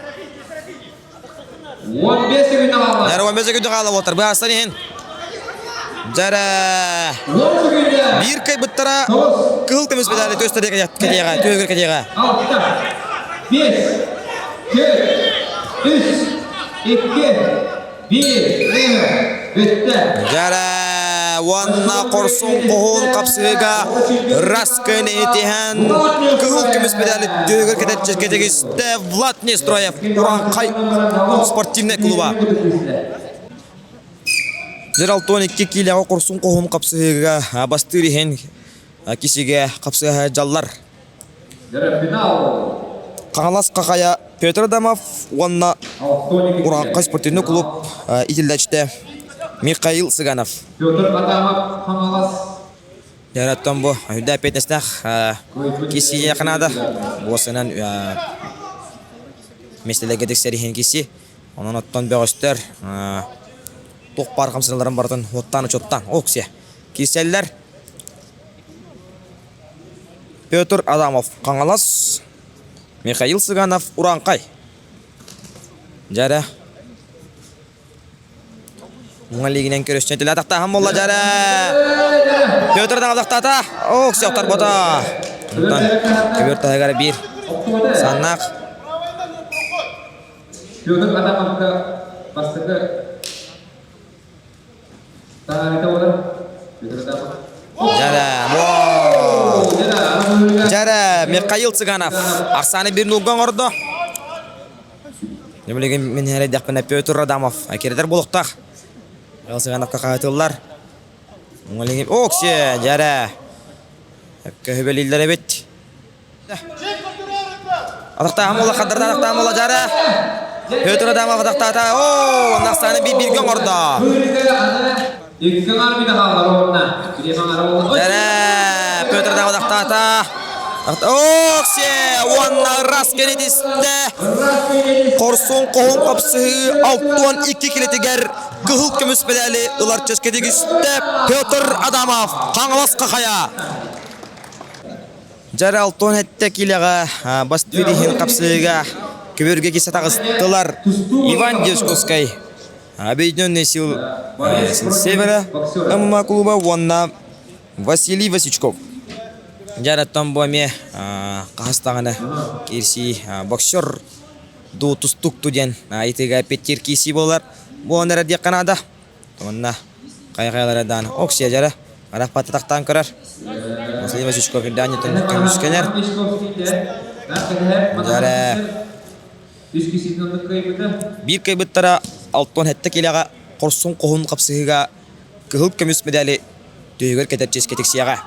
Дьара 15 секунда хаала уолаттар. Быһаарсан иһин. Дьара. Биир кыайбыттара кыһыл көмүс медали төстөрүгэр кэтиэҕэ, түһүгэр кэтиэҕэ. 5, 4, 3, 2, 1, бүттэ. Дьэрэ уонна хорсун хоһуун хапсыһыыга Раскын итиһэн кыһыл көмүс медали түһүгэр кэтигистэ Влад Нестроев Ураңхай спортивнай клуба. Дьэр 62 киилэҕэ хорсун хоһуун хапсыһыыга бастыыр иһин. кисиге қапсыға жаллар. Қаңалас Қақая Петр Адамов уонна Ураңқай спортивный клуб итилләчте Михаил Цыганов. Петр Адамов Хаҥалас. Яраттан бу үдә петнестах киси якынада. Буосынан местелерге тексерихин киси. Онон оттон бөҕөстөр туох баар хамсаналарын барытын уоттаан учуоттаан оксия киселлер. Петр Адамов Хаҥалас, Михаил Цыганов Ураңқай. Дьэрэ. Муҥа лигинэн көрөсчөн тилэ атахтааһын буолла дьэрэ. Петр Адамов атахтаата. Оксия охторбота. Онтон көбүөр таһыгар биир саннаах Петр Адамовка бастакы таһаарыыта буолар. Петр Адамов. Дьэрэ, Дьэрэ, Михаил Цыганов ахсааны биир нуулга оҥордо. Билигин мин эрэйдэхпинэ Петр Адамов кирдэр буолуохтаах. Михаил Цыгановка хаһытыллар. Оксе, дьэрэ. Көһүбэлииллэр эбит. Атахтааһын буолла, хаддарда атахтааһын буолла, дьара. Петр Адамов атахтаата. Оо, онно ахсааны биир-бииргэ оҥордо. Дьэрэ, Петр Адамов атахтаата. Оксе, уонна ырас кэлитистэ. Хорсун хоһун хапсыһыы 62 килэтигэр кыһыл көмүс медали ылар чэскэ тигистэ Петр Адамов, Хаҥалас Хахайа. Дьара 67 киилэҕэ бастыыр иһин хапсыһыыга көбүөргэ киирсэ таҕыстылар Иван Дьячковскай Объединенные сил Севера ММА клуба уонна Василий Васючков. Дьараттан бу эмиэ хаһыс даҕаны киирсии боксер дуу тустуук дуу диэн ыйытыыга эппиэттиир киирсии буолар. Бу он эрэ диэххэ наада. Уонна хайа-хайалара даҕаны оксия дьара арахпатта тахтаан көрөр. Василий Васильевич Фердянитын көмүскэнэр. Дьара биир кыайбыттара 67 киилэҕэ хорсун хоһун хапсыһыыга кыһыл көмүс медали түһүгэр кэтэр чиэскэ тиксиэҕэ.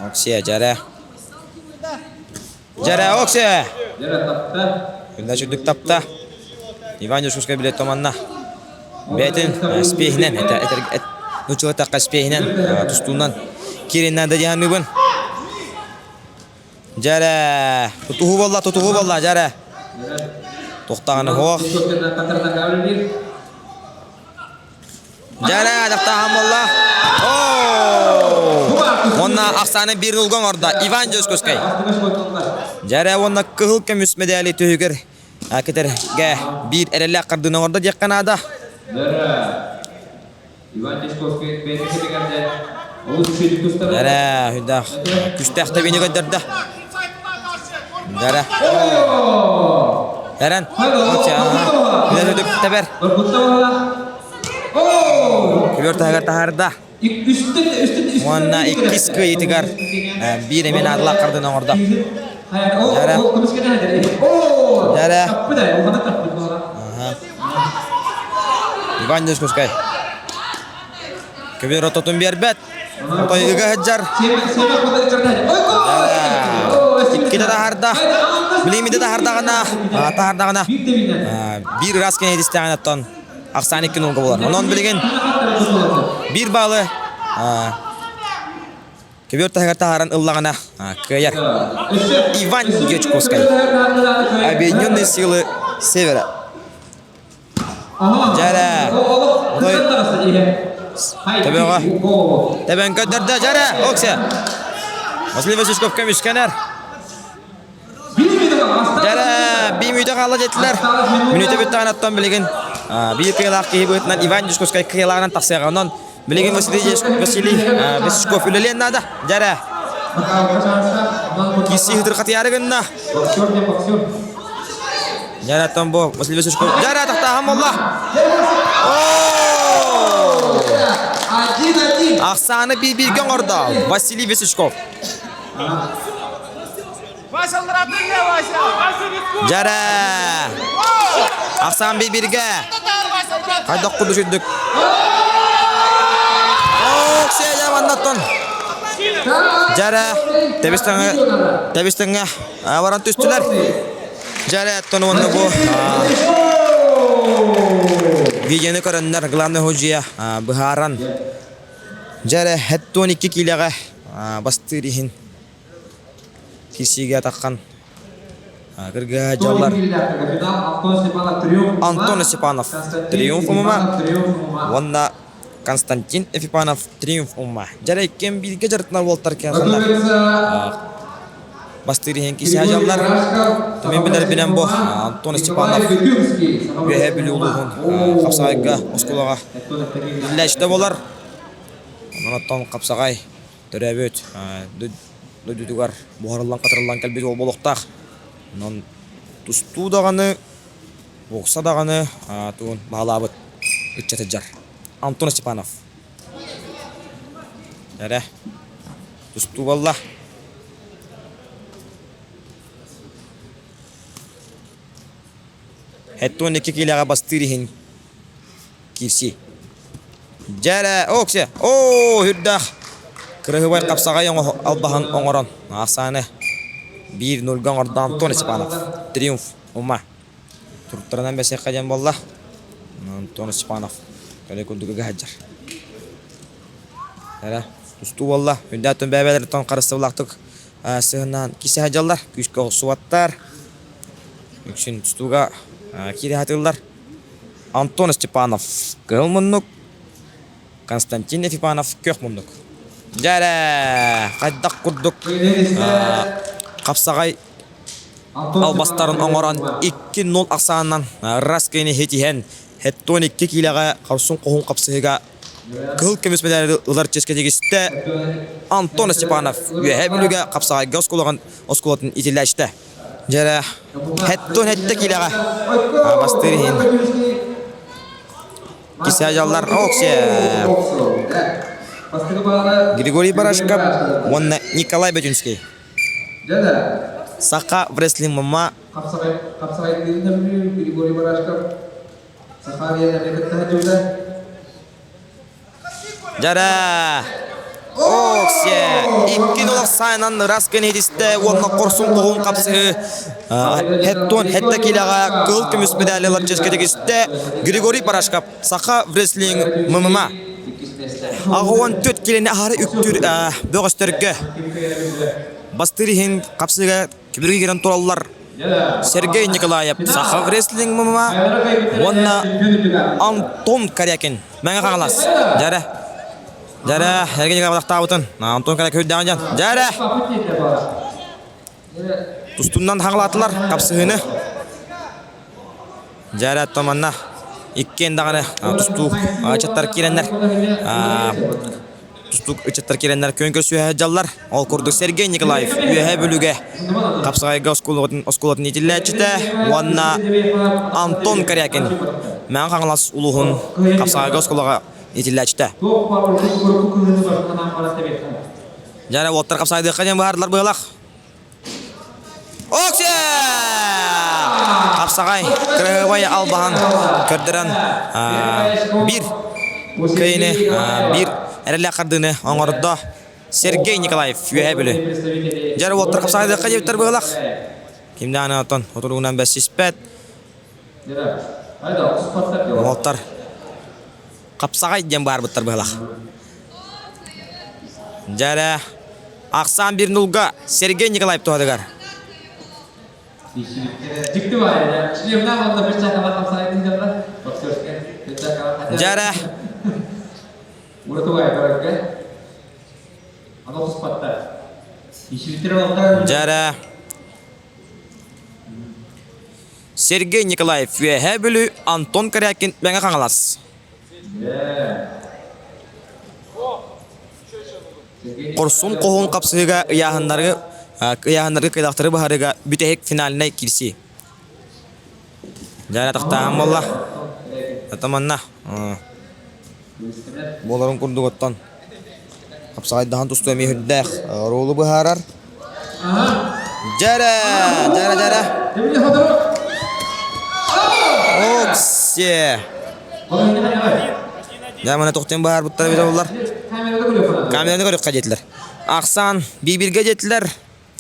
Оксия дьара. Дьэрэ, Оксе! Күндэ үрдүк тапта. Иван Дюшковскай билет томанна. Бэйэтин спиэһинэн, нуччалыы эттэххэ спиэһинэн, тустуунан киириннэн да диэханныыбын. Дьэрэ, тутуһуу буолла, тутуһуу буолла, дьэрэ. Туохтаҕына суох. Дьэрэ, дьахтааһын буолла. Уонна ахсааны биир нулга оҥордо Иван Дьөскөскэй. Дьэрэ уонна кыһыл көмүс медали түһүгэр кэтэргэ биир эрэллээх хардыыны оҥордо диэххэ наада. Дьэрэ, хүндээх күстээх тэбиини көрдөрдө. Дьэрэ. Эрэн. Тэбэр. Күбүөр таһыгар таһаарда. Уонна иккис кыайыытыгар биир эмиэ наадалаах хардыны оҥордо. Дьэрэ. Дьэрэ. Иван Дюшкускай. Көбүөр ототун биэрбэт. Отой ыга сылдьар. Иккитэ таһаарда. Билиммитэ таһаардаҕына, таһаардаҕына биир ыраас кэнэ истэҕин оттон ахсаан икки нулга буолар. Онон билигин биир баалы көбүөр таһыгар таһааран ыллаҕына кыайар. Иван Дьячковскай. Объединенные силы Севера. Дьэрэ. Отой Төбөҕө. Тэбэн көрдөрдө. Дьэрэ. Оксе. Василий Васильевич көмүскэнэр. Дьэрэ. Биир мүнүүтэ хаалла диэтилэр. Мүнүүтэ бүттэҕин оттон билигин биир кыайыылаах киһи быһыытынан Иван Дьячковскай кыайыылааҕынан тахсыаҕа. Онон билигин Василий Василий Васильчиков үлэлиэн наада. Дьэрэ. Киирсии хытырхатыйаары гынна. Дьэрэ оттон бу Василий Васильевич Дьэрэ тахтааһын буолла. Ахсааны биир-бииргэ оҥордо Василий Васючков. Дьэрэ! Ахсаан биир-бииргэ. Хайдах курдук үрдүк. Оксия дьэ маннаттан. Дьэрэ тэбис-тэҥҥэ тэбис-тэҥҥэ баран түстүлэр. Дьэрэ оттон уонна бу видеоны көрөннөр главный судья быһааран дьэрэ 72 киилэҕэ бастыыр иһин киирсиигэ таххан кыргыһа дьаллар Антон Степанов триумф умума уонна Константин Ефипанов триумф умма. Дьэрэ иккиэн бииргэ дьарыктанар уолтар кэлсэллэр. Бастыыр иһин киһи дьаллар. Мин билэрбинэн бу Антон Степанов Үөһээ Бүлүү улууһун Хапсаҕайга оскуолаҕа иллээччитэ буолар. Онон оттон Хапсаҕай төрөөбүт дойдутугар буһарыллан-хатарыллан кэлбит уол буолуохтаах. Онон тустуу даҕаны, бокса даҕаны тугун баһылаабыт ыччаты дьар. Антон Степанов. Эрэ. Тустуу буолла. Хэттон 2 киилэҕэ бастыыр иһин киирсии. Дьэрэ, оксе, оо, үрдээх кырыһыбай хапсаҕай албаһын оҥорон, ахсааны 1-0-га оҥордо Антон Степанов. Триумф, ума. Туруктарынан бэсиэххэ диэн буолла. Антон Степанов кэлэ курдук ыга сылдьар. Эрэ, тустуу буолла. Үрдээх бэйэ-бэйэлэриттэн харыстабылаахтык сыһыннаан киирсэ сылдьаллар. Күүскэ охсубаттар. Үксүн тустууга киирэ сатыыллар. Антон Степанов кыһыл муннук, Константин Ефипанов күөх муннук. Дьэ эрэ, хайдах курдук хапсаҕай албастарын оҥорон 2-0 ахсаанынан Раскини хитиһэн 72 киилэҕэ хорсун хоһун хапсыһыыга кыһыл көмүс мэдээли ылар чиэскэ тигистэ Антон Степанов Үөһээ Бүлүүгэ хапсаҕайга оскуолатын иитиллээччитэ. Дьэрэ, хэттон хэттэ киилэҕэ бастыыр иһин. Кисэ дьаллар Оксе. Григорий Барашков уонна Николай Бөтүнский. Саха вреслинг мама Григорий Барашков Саха Дьэрэ! Оксе! 2-0 сайынан ырас кэнэдистэ уонна хорсун хоһун хапсыһыы хэттон хэттэ киилэҕэ кыһыл көмүс медали ылар чиэскэ тигистэ Григорий Парашков Саха вреслинг ММА 84 киилэни аһары үктүүр бөҕөстөргө бастыыр иһин хапсыыга Түбүргэ киирэн тураллар Сергей Николаев, Саха вреслинг ММА уонна Антон Корякин. Мэҥэ Хаҥалас. Дьэрэ. Дьэрэ, Сергей Николаев атахтаабытын. Антон Корякин үрдэҕин дьон. Дьэрэ. Тустунан хаҥалаатылар хапсыһыыны. Дьэрэ, манна иккиэн даҕаны тустуук ыччаттар киирэннэр тустуук ыччаттар киирэннэр күөн көрсүһэ сылдьаллар. Ол курдук Сергей Николаев Үөһээ Бүлүүгэ Хапсаҕайга оскуолатын, оскуолатын иитиллээччитэ уонна Антон Корякин Мэҥэ Хаҥалас улууһун Хапсаҕайга оскуолаҕа иитиллээччитэ. Дьэ, уоттар хапсаҕайдыахха диэн быһаардылар быһалах. Оксе! Хапсаҕай, кыраһыабай албаһын көрдөрөн биир кыайыны, биир эрэллээх хардыыны оҥордо Сергей Николаев Үөһээ Бүлүү. Дьэр уоттар хапсаҕайдыахха диэбиттэр быһылах. Ким даҕаны оттон утуругунан бэссиспэт. Уолтар хапсаҕай диэн баарбыттар быһылах. Дьэрэ, ахсаан бир нулга Сергей Николаев туһатыгар. Дьэрэ. Дьэрэ. Сергей Николаев Үөһээ Бүлүү, Антон Корякин Мэҥэ Хаҥалас. Хорсун хоһуун хапсыһыыга ыйааһыннары ыйааһыннарга кыайдаахтары быһаарыыга бүтэһик финальнай киирсии. Дьэ атахтааһын буолла. Это манна буоларын курдук оттон хапсаҕайдаһан тустуу эмиэ үрдээх оруолу быһаарар. Дьэрэ! Дьэрэ, дьэрэ! Оксе! Дьэ, маны тохтен быһаарбыттара эбитэ буоллар. Камераны көрүөххэ диэтилэр. Ахсаан биир-бииргэ диэтилэр.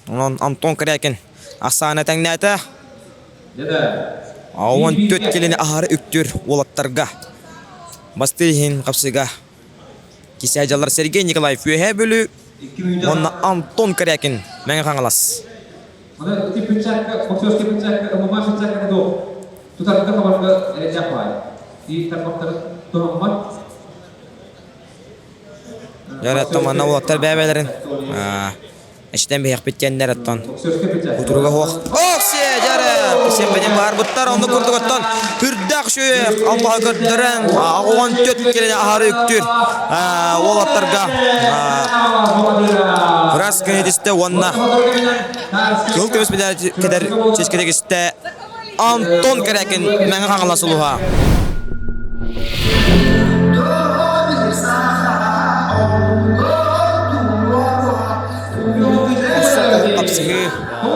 Онон Антон Корякин ахсаана тэҥнээтэ. 14 килини аһары үктүүр уолаттарга. Бастыыр иһин хапсыга кисээ дьаллар Сергей Николаев Үөһээ Бүлүү уонна Антон Корякин Мэҥэ Хаҥалас. Онон ити пинчакка, боксерский пинчакка, ММА пинчакка дуох тутарга хабарга эрэйдээх баай. И тарбахтарын туһаммат. Дьон оттон манна уолаттар бэйэлэрин эчтэн биһиэхпит диэннэр оттон утуруга суох. Оксия дьэрэ! Сен баарбыттар онну курдук оттон үрдээх сүөх албаһы көрдөрөн оҕон төт кэлэн аһары үктүүр уолаттарга раз кэнэтистэ уонна кыл көмүс кэтэр чэчкэтэгистэ Антон Корякин Мэҥэ Хаҥалас улуһа. Хапсыһыы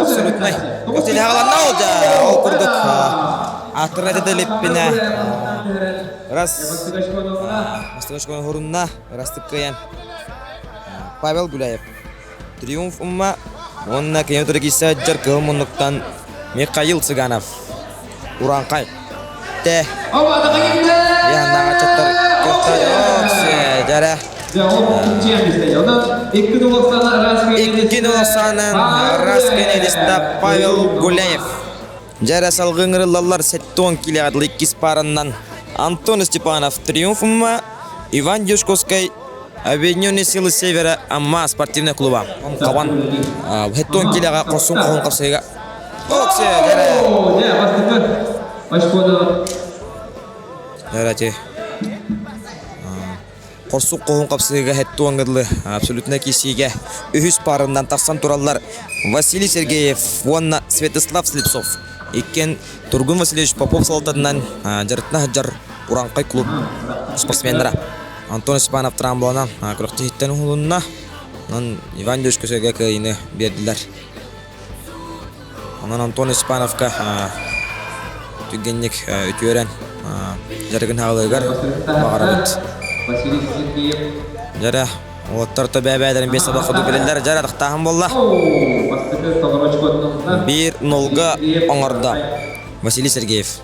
абсолютнай. Көтүлэҕэлэннэ ол да ол курдук ааттырна дедилиппинэ раз Мастыгашкона хорунна ырастык кыайан Павел Гуляев Триумф умма уонна кини утары киирсэ сылдьар кыһыл муннуктан Михаил Цыганов Урааҥхай Тэ Яһаннааҕа чаттар Дьэрэ Икки нуласанан Раскенедиста Павел Гуляев Дьэрэ салгыы ыҥырыллаллар 70 килэҕэ дылы иккис паараннан Антон Степанов Триумф Умма Иван Дюшковскай Объединенные силы Севера Амма спортивнай клуба. Хабан хеттон килэҕэ хорсун хоһун хапсыыга. Оксе дьэрэ. Дьэрэ Хорсук хоһун хапсыыга хеттуон дылы абсолютно киирсиигэ үһүс паарынан тахсан тураллар Василий Сергеев уонна Святослав Слепцов. Иккиэн Тургун Васильевич Попов салалтатынан дьарыктана сылдьар Урааҥхай клуб спортсменнара. Антон Степанов трамблана күрэхтэһииттэн уһулунна. Онон Иван Дюшкөсөгэ кыайыыны биэрдилэр. Онон Антон Степановка түргэнник үтүөрэн дьарыгын хаалыгар баҕарабыт. Дьэрэ, уолаттар то бэйэ-бэйэлэрин биэс саба хоту билэллэр. Дьэрэ, атахтааһын буолла. Биир нолга оҥордо Василий Сергеев.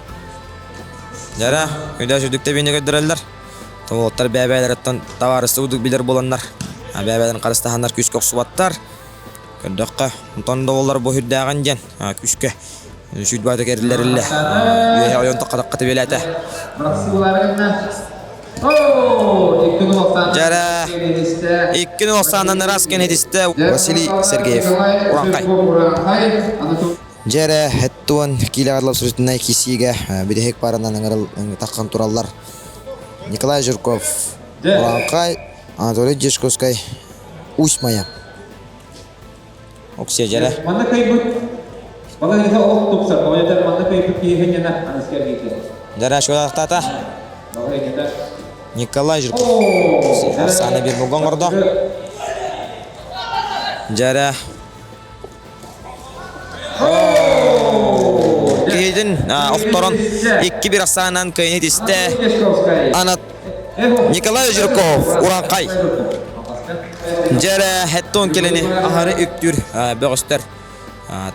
Дьэрэ, өйдөөх үрдүктэ биини көрдөрөллөр. Уолаттар бэйэ-бэйэлэриттэн табаарыстыы курдук билэр буоланнар, бэйэ-бэйэлэрин харыстаһаннар күүскэ охсубаттар. Көрдөххө, онтон да буоллар бу сүрдээҕин диэн күүскэ сүүрбэҕэ кэриллэриллэ. Үөһэ ойон тахха-тахха тэбиэлээтэ. Дьэрэ, икки нуолсаанан ыраас кэнэтистэ Василий Сергеев. Уранхай. Дьэрэ, хэттуон киилэҕэ абсолютнай киирсиигэ бүтэһик паранан ыҥырыл таххан тураллар. Николай Жирков, Уранхай, Анатолий Дьячковскай, Усть Майа. Оксия дьэрэ. Манна кыайбыт балаһыыта олох тупсар. Тоҕо манна кыайбыт киһи хынньана аныскар диэтэ. Дьэрэ шуолахтаата. Николай Жирков. Арсана бир буган оҥордо. Дьэрэ Киһитин охторон 2-1 ахсаанан кыайыны тистэ. Анат Николай Жирков Уранхай. Дьэрэ хеттон келени аһары үктүүр бөҕөстөр.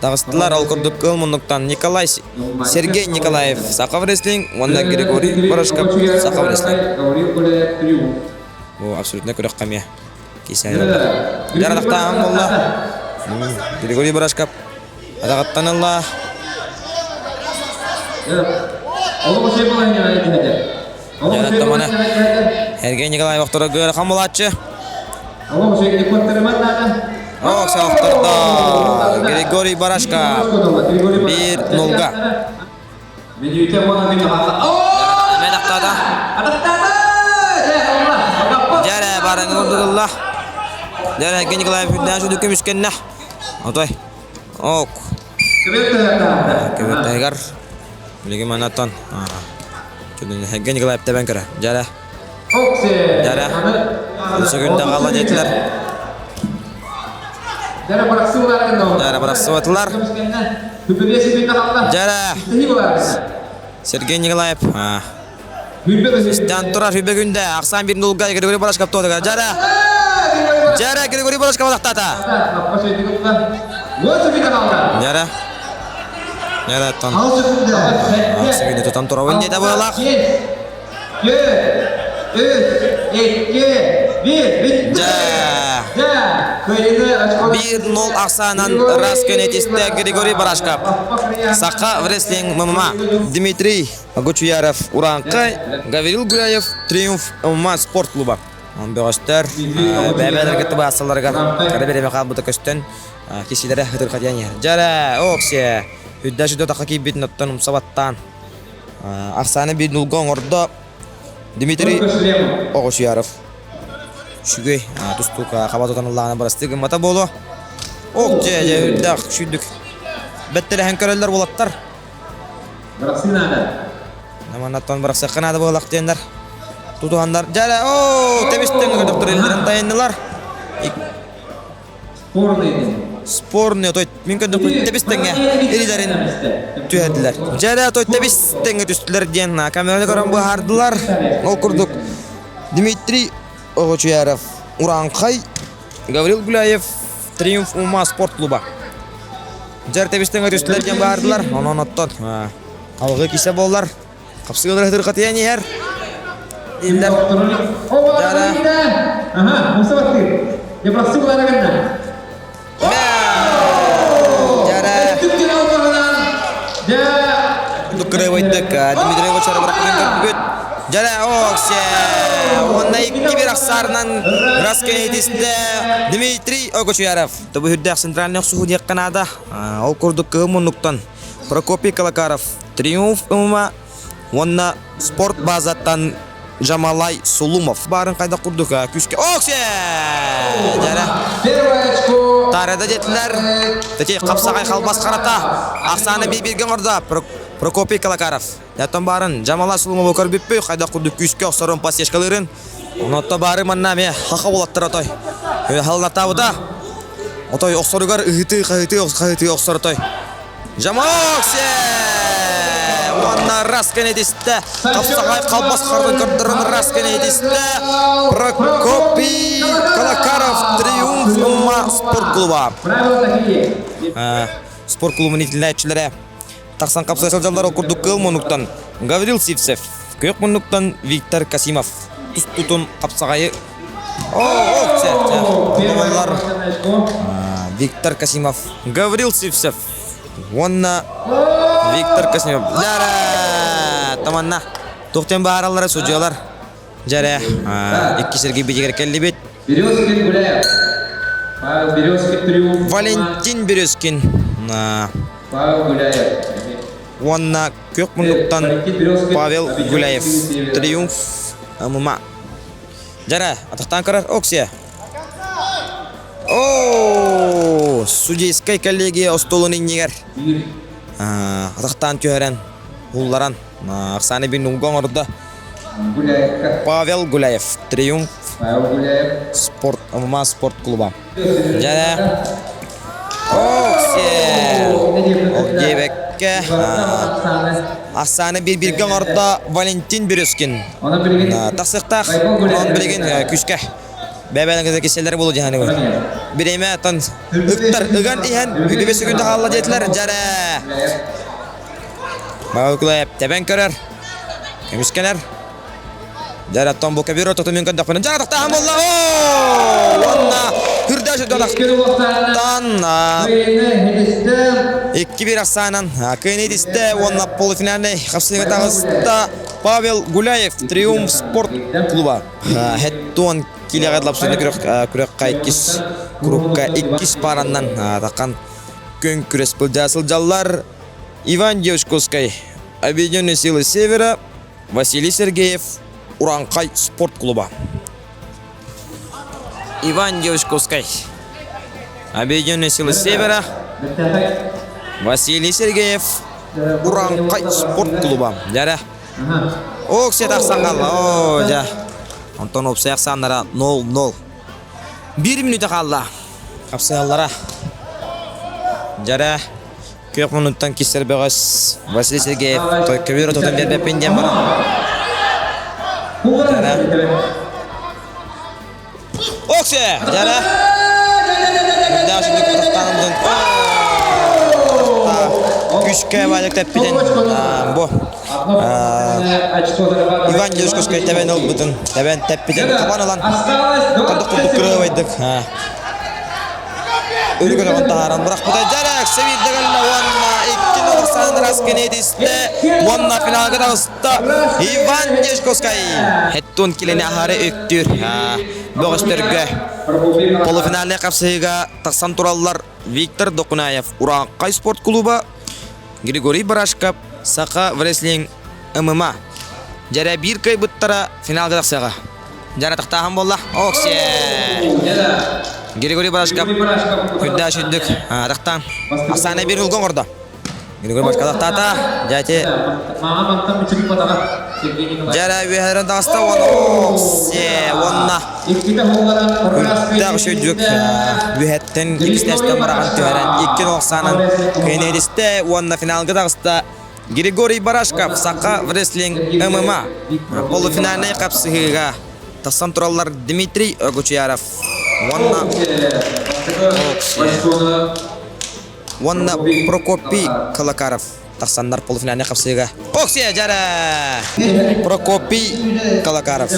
Таҕыстылар ол курдук кыл муннуктан Николай Сергей Николаев Саха Рестлинг уонна Григорий Барашков Саха Рестлинг. Бу абсолютно күрэх эмиэ Дьарыктааһын буолла. Григорий Барашков атаҕыттан ылла. Дьарыктамана Сергей Николаев охторо ыарахан булааччы. Ох, охтордо. Григорий Барашков 1-0-га. Мен ақтада. Дьэрэ барыҥын ордугулла. Дьэрэ Евгений Николаев үрдээн сүдү көмүскэннэ. Отой. Ок. Көбөттөһүгэр билигин манаттан Евгений Николаев тэбэн көрө. Дьэрэ. Дьэрэ. Сөкүндэ хаалла диэтилэр. Дьэрэ бырахсыбатылар. Дьэрэ. Сергей Николаев Истэн турар Хүбэ күндэ. Ахсан bir нулга Григорий Барашков туотугар. Дьэрэ. Дьэрэ Григорий Барашков атахтаата. Дьэрэ. Дьэрэ тон. Сигини тутан турабын диэтэ быалаах. Дьэ. 1-0 ахсаанан раз көнетисте Григорий Барашков. Саха врестлинг ММА. Дмитрий Гучуяров Ураанкай, Гаврил Гуляев Триумф ММА спорт клуба. Бөҕөстөр бэйбэлэргэ кыттыбаасаларыгар кыра бириэмэ хаалбыта көстөн кисилэрэ ытырхатыйан иһэр. Дьэрэ, оксе, үрдэ сүдэ таха киирбитин оттон умса баттаан ахсааны биир нулга оҥордо Дмитрий Оҕусуяров. Үчүгэй тустуук хаба тутан ыллаҕына бырастыы гыммата буолуо. Ок дьэ, дьэ үрдээх сүүрдүк. Бэттэлэһэн көрөллөр уолаттар. Бырахсыы наада. Наманаттан бырахсыахха наада буоллах диэннэр тутуһаннар дьэ оо тэбистэн көтөхтөр тайыннылар. Спорный Спорный той мин көрдөхпүн тэбис тэҥҥэ илилэрин түһэрдилэр. Дьэ той тэбис тэҥҥэ түстүлэр диэн камераны көрөн быһаардылар. Ол курдук Дмитрий Оҕочуяров Ураанхай Гаврил Гуляев Триумф Ума спорт клуба. Дьэр тэбис тэҥҥэ түстүлэр диэн быһаардылар. Онон оттон алгы кисе буоллар. Хапсыгалар хытырхатыйан иһэр. Иллэр. Дара. Ага, муса баттыр. Я бырахсы булара гынна. Дара. Дуккырыбайдык Дмитрий Гочара бырахпытын көрбүт. Дьара оксе. Уонна икки бир ахсаарынан раскенетисте Дмитрий Огочуяров. Тобу үрдээх центральный охсуһу диэххэ наада. Ол курдук кыһын муннуктан Прокопий Калакаров Триумф ММА уонна спорт базаттан Жамалай Сулумов баарын хайдах курдук күүскэ Оксе! Дьэрэ. Тарада диэтилэр. Тати хапсаҕай халбас харата. Ахсааны биир-бииргэ оҥордо Прокопий Калакаров. Оттон баарын Жамалай Сулумову көрбүппүт хайдах курдук күүскэ охсорун подсечкалыырын. Онотто баары манна эмиэ хаха уолаттар отой. Халлатаабыта. Отой охсоругар ыһытыы хаһытыы хаһытыы охсор отой. Жамоксе! Уонна Раскин этистэ. Хапсаҕай халбас хардын көрдөрөн Раскин этистэ. Прокопий Колокаров Триумф Умма спорт клуба. Спорт клубун итиллээччилэрэ тахсан хапсай сылдьаллар ол курдук кыл муннуктан Гаврил Сивцев, күөх муннуктан Виктор Касимов тустутун хапсаҕайы О, Виктор Касимов, Гаврил Сивцев уонна Виктор Касимов. Дьэрэ! Таманна. Туохтан баараллара судьуйалар. Дьэрэ, икки сиргэ битигэр кэллибит. Березкин Гуляев. Павел Березкин триумф. Валентин Березкин. Павел Гуляев. Уонна күөх муннуктан Павел Гуляев. Триумф ММА. Дьара, атахтаан көрөр Оксия. О, судейскай коллегия остуолун иннигэр атахтаан түһэрэн, уулларан, Оксана Бинунга оҥордо. Павел Гуляев, Триумф спорт, ММА спорт клуба. Дьэ, Оксия! Ол диэбэккэ, Оксана биир-бииргэ оҥордо Валентин Березкин. Тахсыахтаах, онон билигин күүскэ бэйэ-бэйэлэрин кытта кисэллэрэ буолуо дии саныыбын. Бириэмэ оттон ыктар ыган иһэн үтүбэ сүгүн хаалла диэтилэр. Дьэрэ! Баҕа тэбэн көрөр, көмүскэнэр. Дьэ, оттон бу көбүөр ортотун мин көрдөхпүнэ, дьэ, тохтооһун буолла! Уонна үрдэ сүрдэ 2-1 ахсаанан кыайыны итистэ уонна полуфинальнай хапсыһыыга таҕыста Павел Гуляев Триумф спорт клуба. Хеттуон килэҕэ лапсыны күрэххэ иккис курукка иккис параннан таххан күн күрэс былдьаа сылдьаллар. Иван Девочковскай Объединенные силы Севера Василий Сергеев Ураҥхай спорт клуба. Иван Девочковскай Объединенные силы Севера Василий Сергеев Ураҥхай спорт клуба. Дьэрэ. Оксе тахсан хаалла. Оо, дьэ. Онтон уопсай ахсааннара 0-0. Биир мүнүүтэ хаалла. Хапсыһаллара. Дьэрэ. Күөх муннуттан киссэр бөҕөс Василий Сергеев көбүөр отутун биэрбэппин диэн баран. Оксе! Дьара! Үрдээх сүндүк тахтаанымдын. Күскэ баалык тэппитин. Бу Иван Дюшковскай тэбэн ылбытын, тэбэн тэппитин хабан ылан курдук курдук кырыабайдык Үргүнөҕүн таһааран бырахпыта Дьарак Севильде кэллэ уонна 2-0 Сандрас Кенедисте уонна финалга таҕыста Иван Дешковскай. Хеттун килени аһары үктүүр бөҕөстөргө полуфинальнай хапсыһыыга тахсан тураллар Виктор Докунаев Урааҥхай спорт клуба Григорий Барашков Саха Вреслинг ММА. Дьэрэ биир кыайбыттара финалга тахсыаҕа. Дьара тахтааһын буолла. Оксе! Григорий Барашков үрдээх сүрдүк тахтаан. Ахсаана биир улгон оҥордо. Григорий Барашков тахтаата. Дьэ Дьэрэ үөһэрэн таҕыста уонна оксе уонна үрдээх сүрдүк үөһэттэн иккистэстэн быраҕан түһэрэн икки нохсаанан кыайан уонна финалга таҕыста Григорий Барашков Саха Вреслинг ММА полуфинальнай хапсыһыыга тахсан тураллар Дмитрий Огучуяров уонна уонна Прокопий Калакаров тахсаннар полуфинальнай хапсыһыыга. Оксия дьара! Прокопий Калакаров.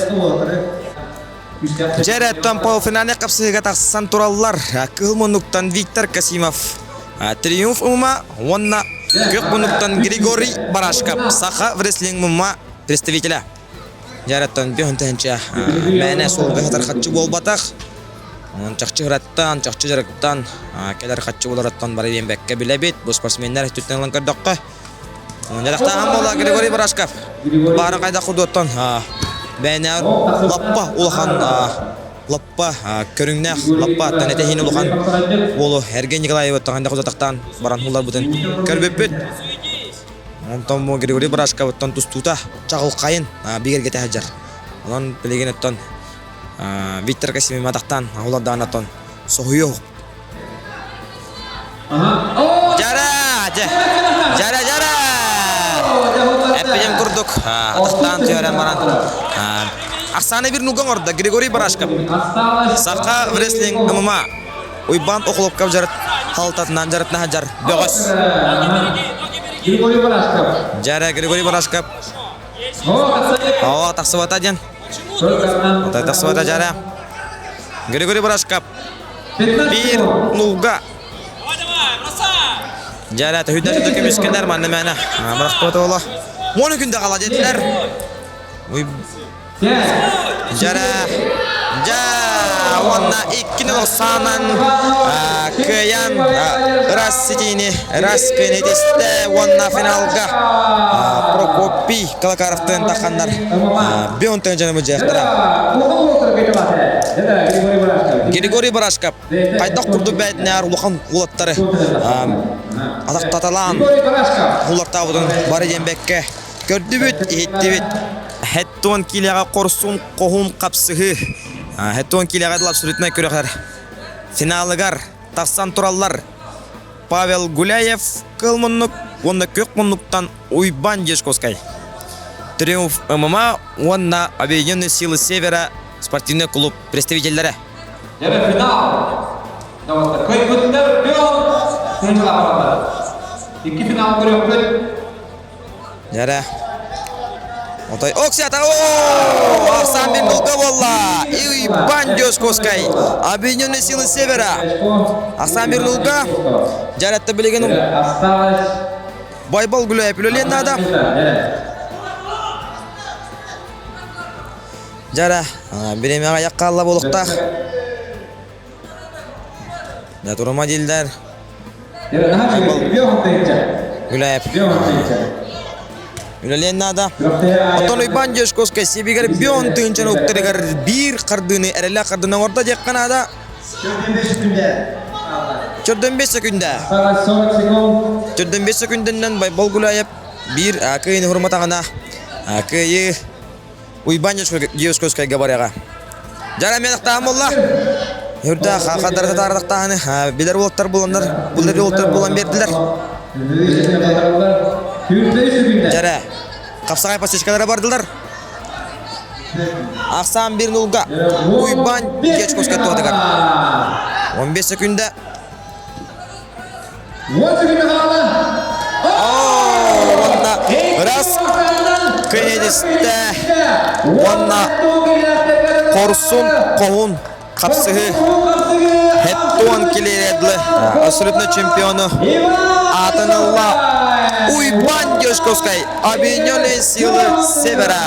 Дьэрэттэн полуфинальнай хапсыһыыга тахсан тураллар. Кыһыл муннуктан Виктор Касимов Триумф ММА уонна Күөх муннуктан Григорий Барашков Саха Вреслинг ММА представителя. Дьэрэттэн бүһүн тыһынча мээнэ суолга сытар хаччы буолбатах. Онон чахчы ыраттан, чахчы дьарыктан, кэлэр хаччы буларыттан бары диэн бэккэ билэбит. Бу спортсменнар өттүттэн ылан көрдөххө, Дьарыктааһын буолла Григорий Барашков. Баарын хайдах курдуоттан бэйнээр лаппа улахан лаппа көрүҥнээх лаппа аттан этэһиин улахан уолу Эргей Николаевыттан хайдах курдуктаан баран хулларбытын көрбүппүт. Онтон бу Григорий Барашковыттан тустуута чаҕылхайын бигэргэтэ сылдьар. Онон билигин оттон Виктор Касимов атахтаан улардаан оттон соһуйуох Дьара! Дьара, дьара! Эппитим курдук, атахтаан түһэрэн баран Оксана Вернуга оҥордо Григорий Барашков. Саха Вреслинг ММА Уйбаан Охлопков жарыт халтатынан жарытна сылдьар бөҕөс. Григорий Барашков. Дьара Григорий Барашков. О, тахсыбата диэн. Тахсыбата дьара. Григорий Барашков Биир нулга. Дьара төһүдэ сүдү көмүскэнэр манна мээнэ. Бырахпыт ола. Мону күндэ қала дедилер. Дьара Дьа уонна иккини саанан кыайан ырас ситиини ырас кыайан этистэ уонна финалга Прокопий Калакаровтын таханнар Бионтан жаныбы жаяқтара. Григорий Барашков хайдах курдук бэйэтинээр улахан уолаттары атахтаталаан улартаабытын бары диэн бэккэ көрдүбүт, иһиттибит. Хеттуон киилэҕэ хорсун хоһун хапсыһыы. Хеттуон киилэҕэ дыл абсолютнай күрэхэр финалыгар тахсан тураллар. Павел Гуляев кыл муннук уонна күөх муннуктан Уйбан Дьячковскай. Триумф ММА уонна Объединенные силы Севера спортивный клуб представителлэрэ. Дьэ, финал. Доҕоттор, кыайбыттар бөҕө тыынчалаах Икки финал көрүөхпүт. Дьэрэ. Отой Оксята! О! Ахсан бир нулга буолла! Иван Дёшковскай! Объединенные силы Севера! Ахсан бир нулга! Дьаретта билигин Байбал Гуляев үлэлиэн наада. Дьара, бириэмэҕэ аяк хаалла буолуохтаах. Да турума дииллэр. Байбал Гуляев. Үлэлиэн наада. Оттон Уйбаан Дьячковскай сибигэр бион тыынчан уктарыгар биир хардыыны эрэллээх хардыыны оҥордо диэххэ наада. Чөрдөн 5 секүндэ. Чөрдөн 5 секүндэннэн Байбал Гуляев биир кыайыны хурматаҕына кыайыы Уйбаан Дьячковскайга барыаҕа. Дьара мен буолла. Үрдэ хадары татаардахтааны билэр уолаттар буланнар, билэр уолаттар булан бердилер. Дьара, хапсаҕай подсечкалара бардылар. Ахсаан 1-0-га Уйбан Дьячковскай туһатыгар. 15 секунда. Уонна ырас көнедисте уонна хорсун хоһун хапсыһы Хеттуон Килередлы абсолютно чемпиону атын ылла Уйбан Дешковскай Объединенные силы Севера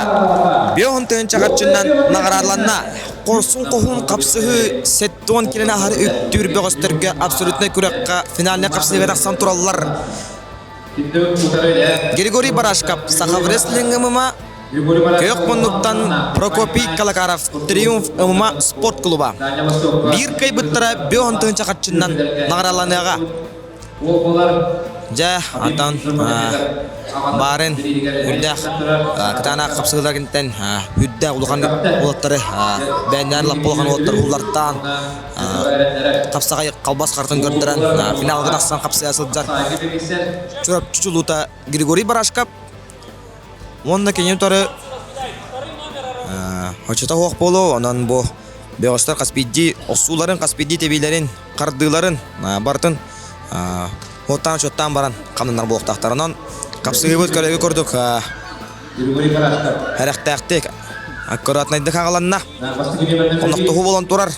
Бөһүн тыһынча харчынан наҕараадаланна. Хорсун хоһун хапсыһыы 70 килени аһары үктүүр бөҕөстөргө абсолютнай күрэххэ финальнай хапсыһыыга тахсан тураллар. Григорий Барашков Саха рестлинг ММА Күөх муннуктан Прокопий Калакаров Триумф ММА спорт клуба. Биир кыайбыттара бөһөн тыһынча харчынан наҕараланыаҕа. Дьэ, антон баарын үрдээх кытаанах хапсыһыылар кэнниттэн үрдээх улахан уолаттары бэйэннээн лаппа улахан уолаттары уллартаан хапсаҕай халбас хартын көрдөрөн финалга тахсан хапсыйа сылдьар Чурапчы чулуута Григорий Барашков уонна кини утары оччото суох буолуо онон бу бөҕөстөр хас биирдии охсууларын хас биирдии тэбиилэрин хардыыларын барытын уоттаан-чуоттаан баран хамнанар буолуохтаахтар. Онон хапсыһыыбыт көрөгү курдук эрэхтээхтик аккуратнайдык хаҕаланна. Хоннохтоһуу буолан турар.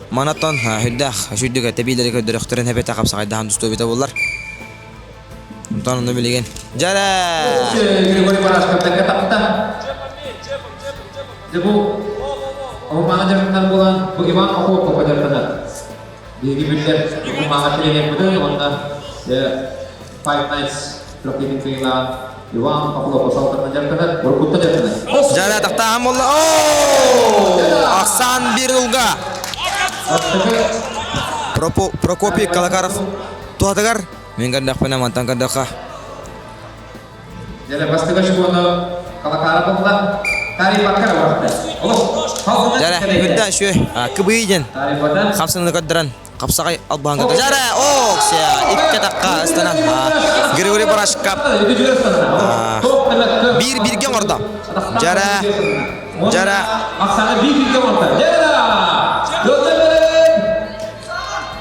Манаттан үрдээх сүрдүк тэбиилэри көрдөрөхтөрүн эбэтэ хапсаҕайдаһан тустуу буллар. Онтон онно билигин Дьэрэ! Григорий Барашков тапта. Дьэ бу Омаҕа дьарыктанар буолан, бу Иван Охлопков дьарыктанар. Биһиги биллэр Омаҕа тренербытын уонна Five Nights трохитин кыайыылааҕын Иван Охлопков салтарынан дьарыктанар, уруккуттан дьарыктанар. Дьэрэ тахтааһын буолла. Оо! Ахсаан биир ылга. Прокопий Калакаров туһатыгар мин көрдөхпүнэ мантан көрдөххө Дьэрэ бастакы очкону Калакара булла. Тарифакка барда. Дьэрэ үрдэ үчүгэй кыбыы диэн хапсыны көрдөрөн хапсаҕай албаһын көрдө. Дьэрэ оксия икки атахха ыстанан Григорий Барашкап биир бииргэ оҥордо. Дьэрэ дьэрэ Ахсаны биир бииргэ оҥордо. Дьэрэ!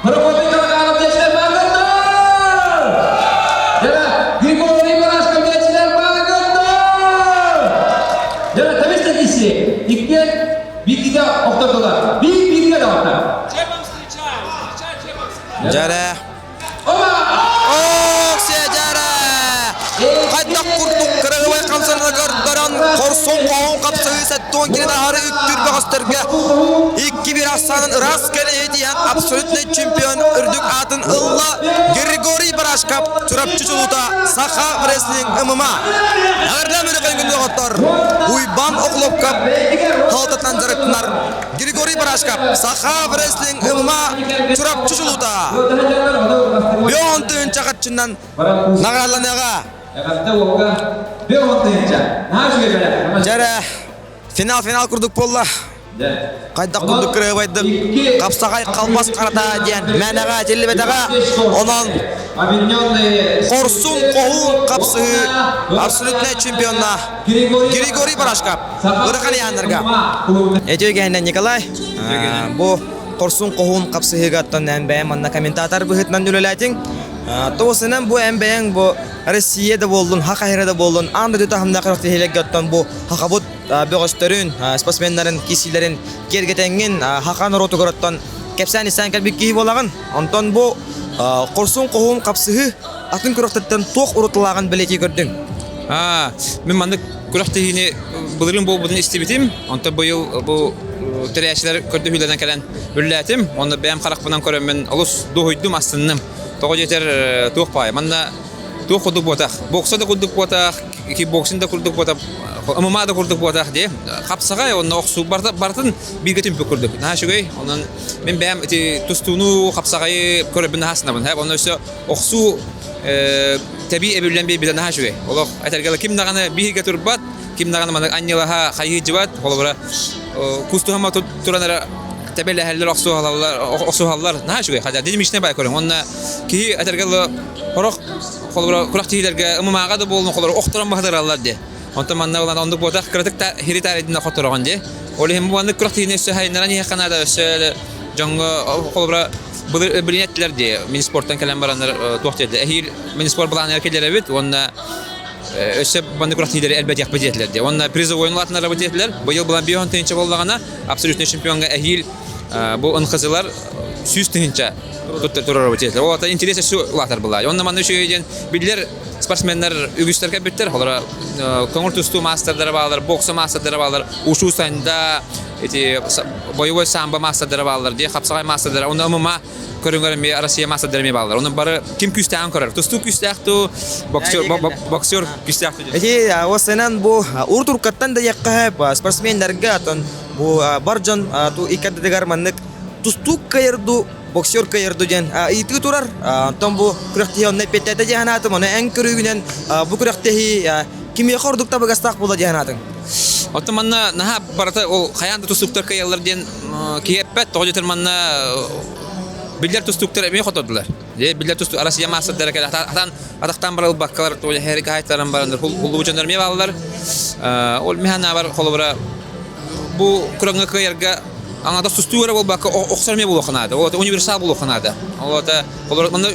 Прокопий Калаканов диэчилэр бааргыттар! Дьэ, Григорий Барашков диэчилэр бааргыттар! Дьэ, тэбис тэбиси, иккиэн бииргигэ охтордулар. Биир бииргэ да охтор. Дьэрэ. Оксия дьэрэ! Хайдах курдук кырыгыбай хамсанары көрдөрөн, хорсун хоһун хапсыһыы сэттуон кини аһары үктүүр бөҕөстөргө 2-1 ахсаанын ыраас кэлэһитиһэн абсолютнай чемпион үрдүк аатын ылла Григорий Барашков Чурапчы чулуута Саха рестлинг ММА. Эҕэрдэ мүрүкэн күндү доҕоттор! Уйбан Охлопков халтатынан дьарыктанар Григорий Барашков Саха рестлинг ММА Чурапчы чулуута. Бөөн тыһыынча харчынан наҕараадаланыаҕа. Дьэрэ, финал-финал курдук буолла. Хайдах курдук кырыабайдык хапсаҕай халбас харата диэн мээнэҕэ этиллибэтэҕэ. Онон хорсун хоһуун хапсыһыы абсолютнай чемпионна Григорий Барашков ыарахан ыйааннарга. Этиэгэһинэн Николай, бу хорсун хоһуун хапсыһыыга оттон эн бэйэм манна комментатор быһыытынан үлэлээтиҥ. Тоҕусунан бу эн бэйэҥ бу Россия да буоллун, Хахайра да буоллун, аан дойду таһымнаах күрэхтэһиилэргэ оттон бу хахабыт бөҕөстөрүн, спортсменнарын, киирсиилэрин киэргэтэҥҥин хаха норуотугар оттон кэпсээн-исээн кэлбит киһи буолаҕын. Онтон бу хорсун хоһуун хапсыһыы атын күрэхтэртэн туох уратылааҕын бэлиэтии көрдүҥ? Мин маннык күрэхтэһиини былырыын буолбутун истибитим. Онтон быйыл бу тэрээччилэр көрдөһүүлэринэн кэлэн үлэлээтим. Онно бэйэм харахпынан көрөммүн олус дуоһуйдум, астынным. Тоҕо диэтэр туох баай. Манна туох курдук буотах. Бокса да курдук буотах, кикбоксинг да курдук буотах, ММА да курдук буотах дии. Хапсаҕай онно охсуу барытын бииргэ түмпүт курдук. Наһаа үчүгэй. Онон мин бэйэм ити тустууну, хапсаҕайы көрөбүн наһаа астынабын. Онно өссө охсуу тэбии эбиллэн биэрбитэ наһаа үчүгэй. Олох этэргэ ким даҕаны биһигэ турбат, ким даҕаны маннык анньылаһа хайыы холобура кустуһама туран эрэ тэбэлэһэллэр, охсуһаллар, охсуһаллар наһаа үчүгэй. Хотя динамичный бай көрүҥ. Онно киһи этэргэ дылы хорох холобура күрэхтэһиилэргэ ымымааҕа да буоллун холобура охторон баһытыраллар дии. Онтон манна ылан оннук буотах кыратык та хири таарыйдына хотороҕун дии. Ол иһин бу маннык күрэх тиһини өссө хайыннаран иһиэххэ наада өссө дьоҥҥо холобура былыр билин эттилэр дии. Мин спорттан кэлэн бараннар туох диэтилэр. Эһиил мин спорт былааныгар киллэрэбит уонна өссө маннык күрэхтэһиилэри элбэтиэхпит диэтилэр дии. Уонна призовойун улаатыннарабыт диэтилэр. Быйыл былаан 50 тыһыынча буоллаҕына абсолютнай чемпионҥа эһиил бу ынхызылар 100 тыһыынча турарабыт диэтилэр. Ол ата интерес өссө улаатар былаа. Онно манна үчүгэй диэн биллэр спортсменнар үгүстэр кэлбиттэр. Олора көҥүл тустуу маастардара баалар, бокса маастардара баалар, ушу саньда, эти боевой самбо маастардара баалар, дии хапсаҕай маастардара. Онно ММА көрүҥэр эмиэ Россия маастардара эмиэ бааллар. Оны бары ким күүстээҕин көрөр. Тустуу күүстээх туу, боксер, боксер күүстээх туу. Эти осынан бу ур туркаттан да якка спортсменнерге атын бу бар дьон ту иккардыгар маннык тустуук кыайырду боксер кыайырду диэн ыйытыы турар. Онтон бу күрэхтэһии онно эппиэттээтэ диэн санаатым. Ону эн көрүүгүнэн бу күрэхтэһии кимиэхэ ордук табыгастаах буола диэн санаатыҥ? Оттон манна наһаа барыта ол хайаан да тустууктар кыайаллар диэн киһи эппэт. Тоҕо диэтэр манна биллэр тустууктар эмиэ хотордулар. Биллэр тустуук Россия маастардара кэлэ атан атахтаан баран ылбаккалар хэри хаайтаран бараннар хуллубут дьоннор эмиэ бааллар. Ол миһанаабар холобура бу кураҥҥа кыайарга аҥаардас тустуу эрэ буолбакка охсор эмиэ буолуохха наада. Ол универсал буолуохха наада. Ол это холобура манна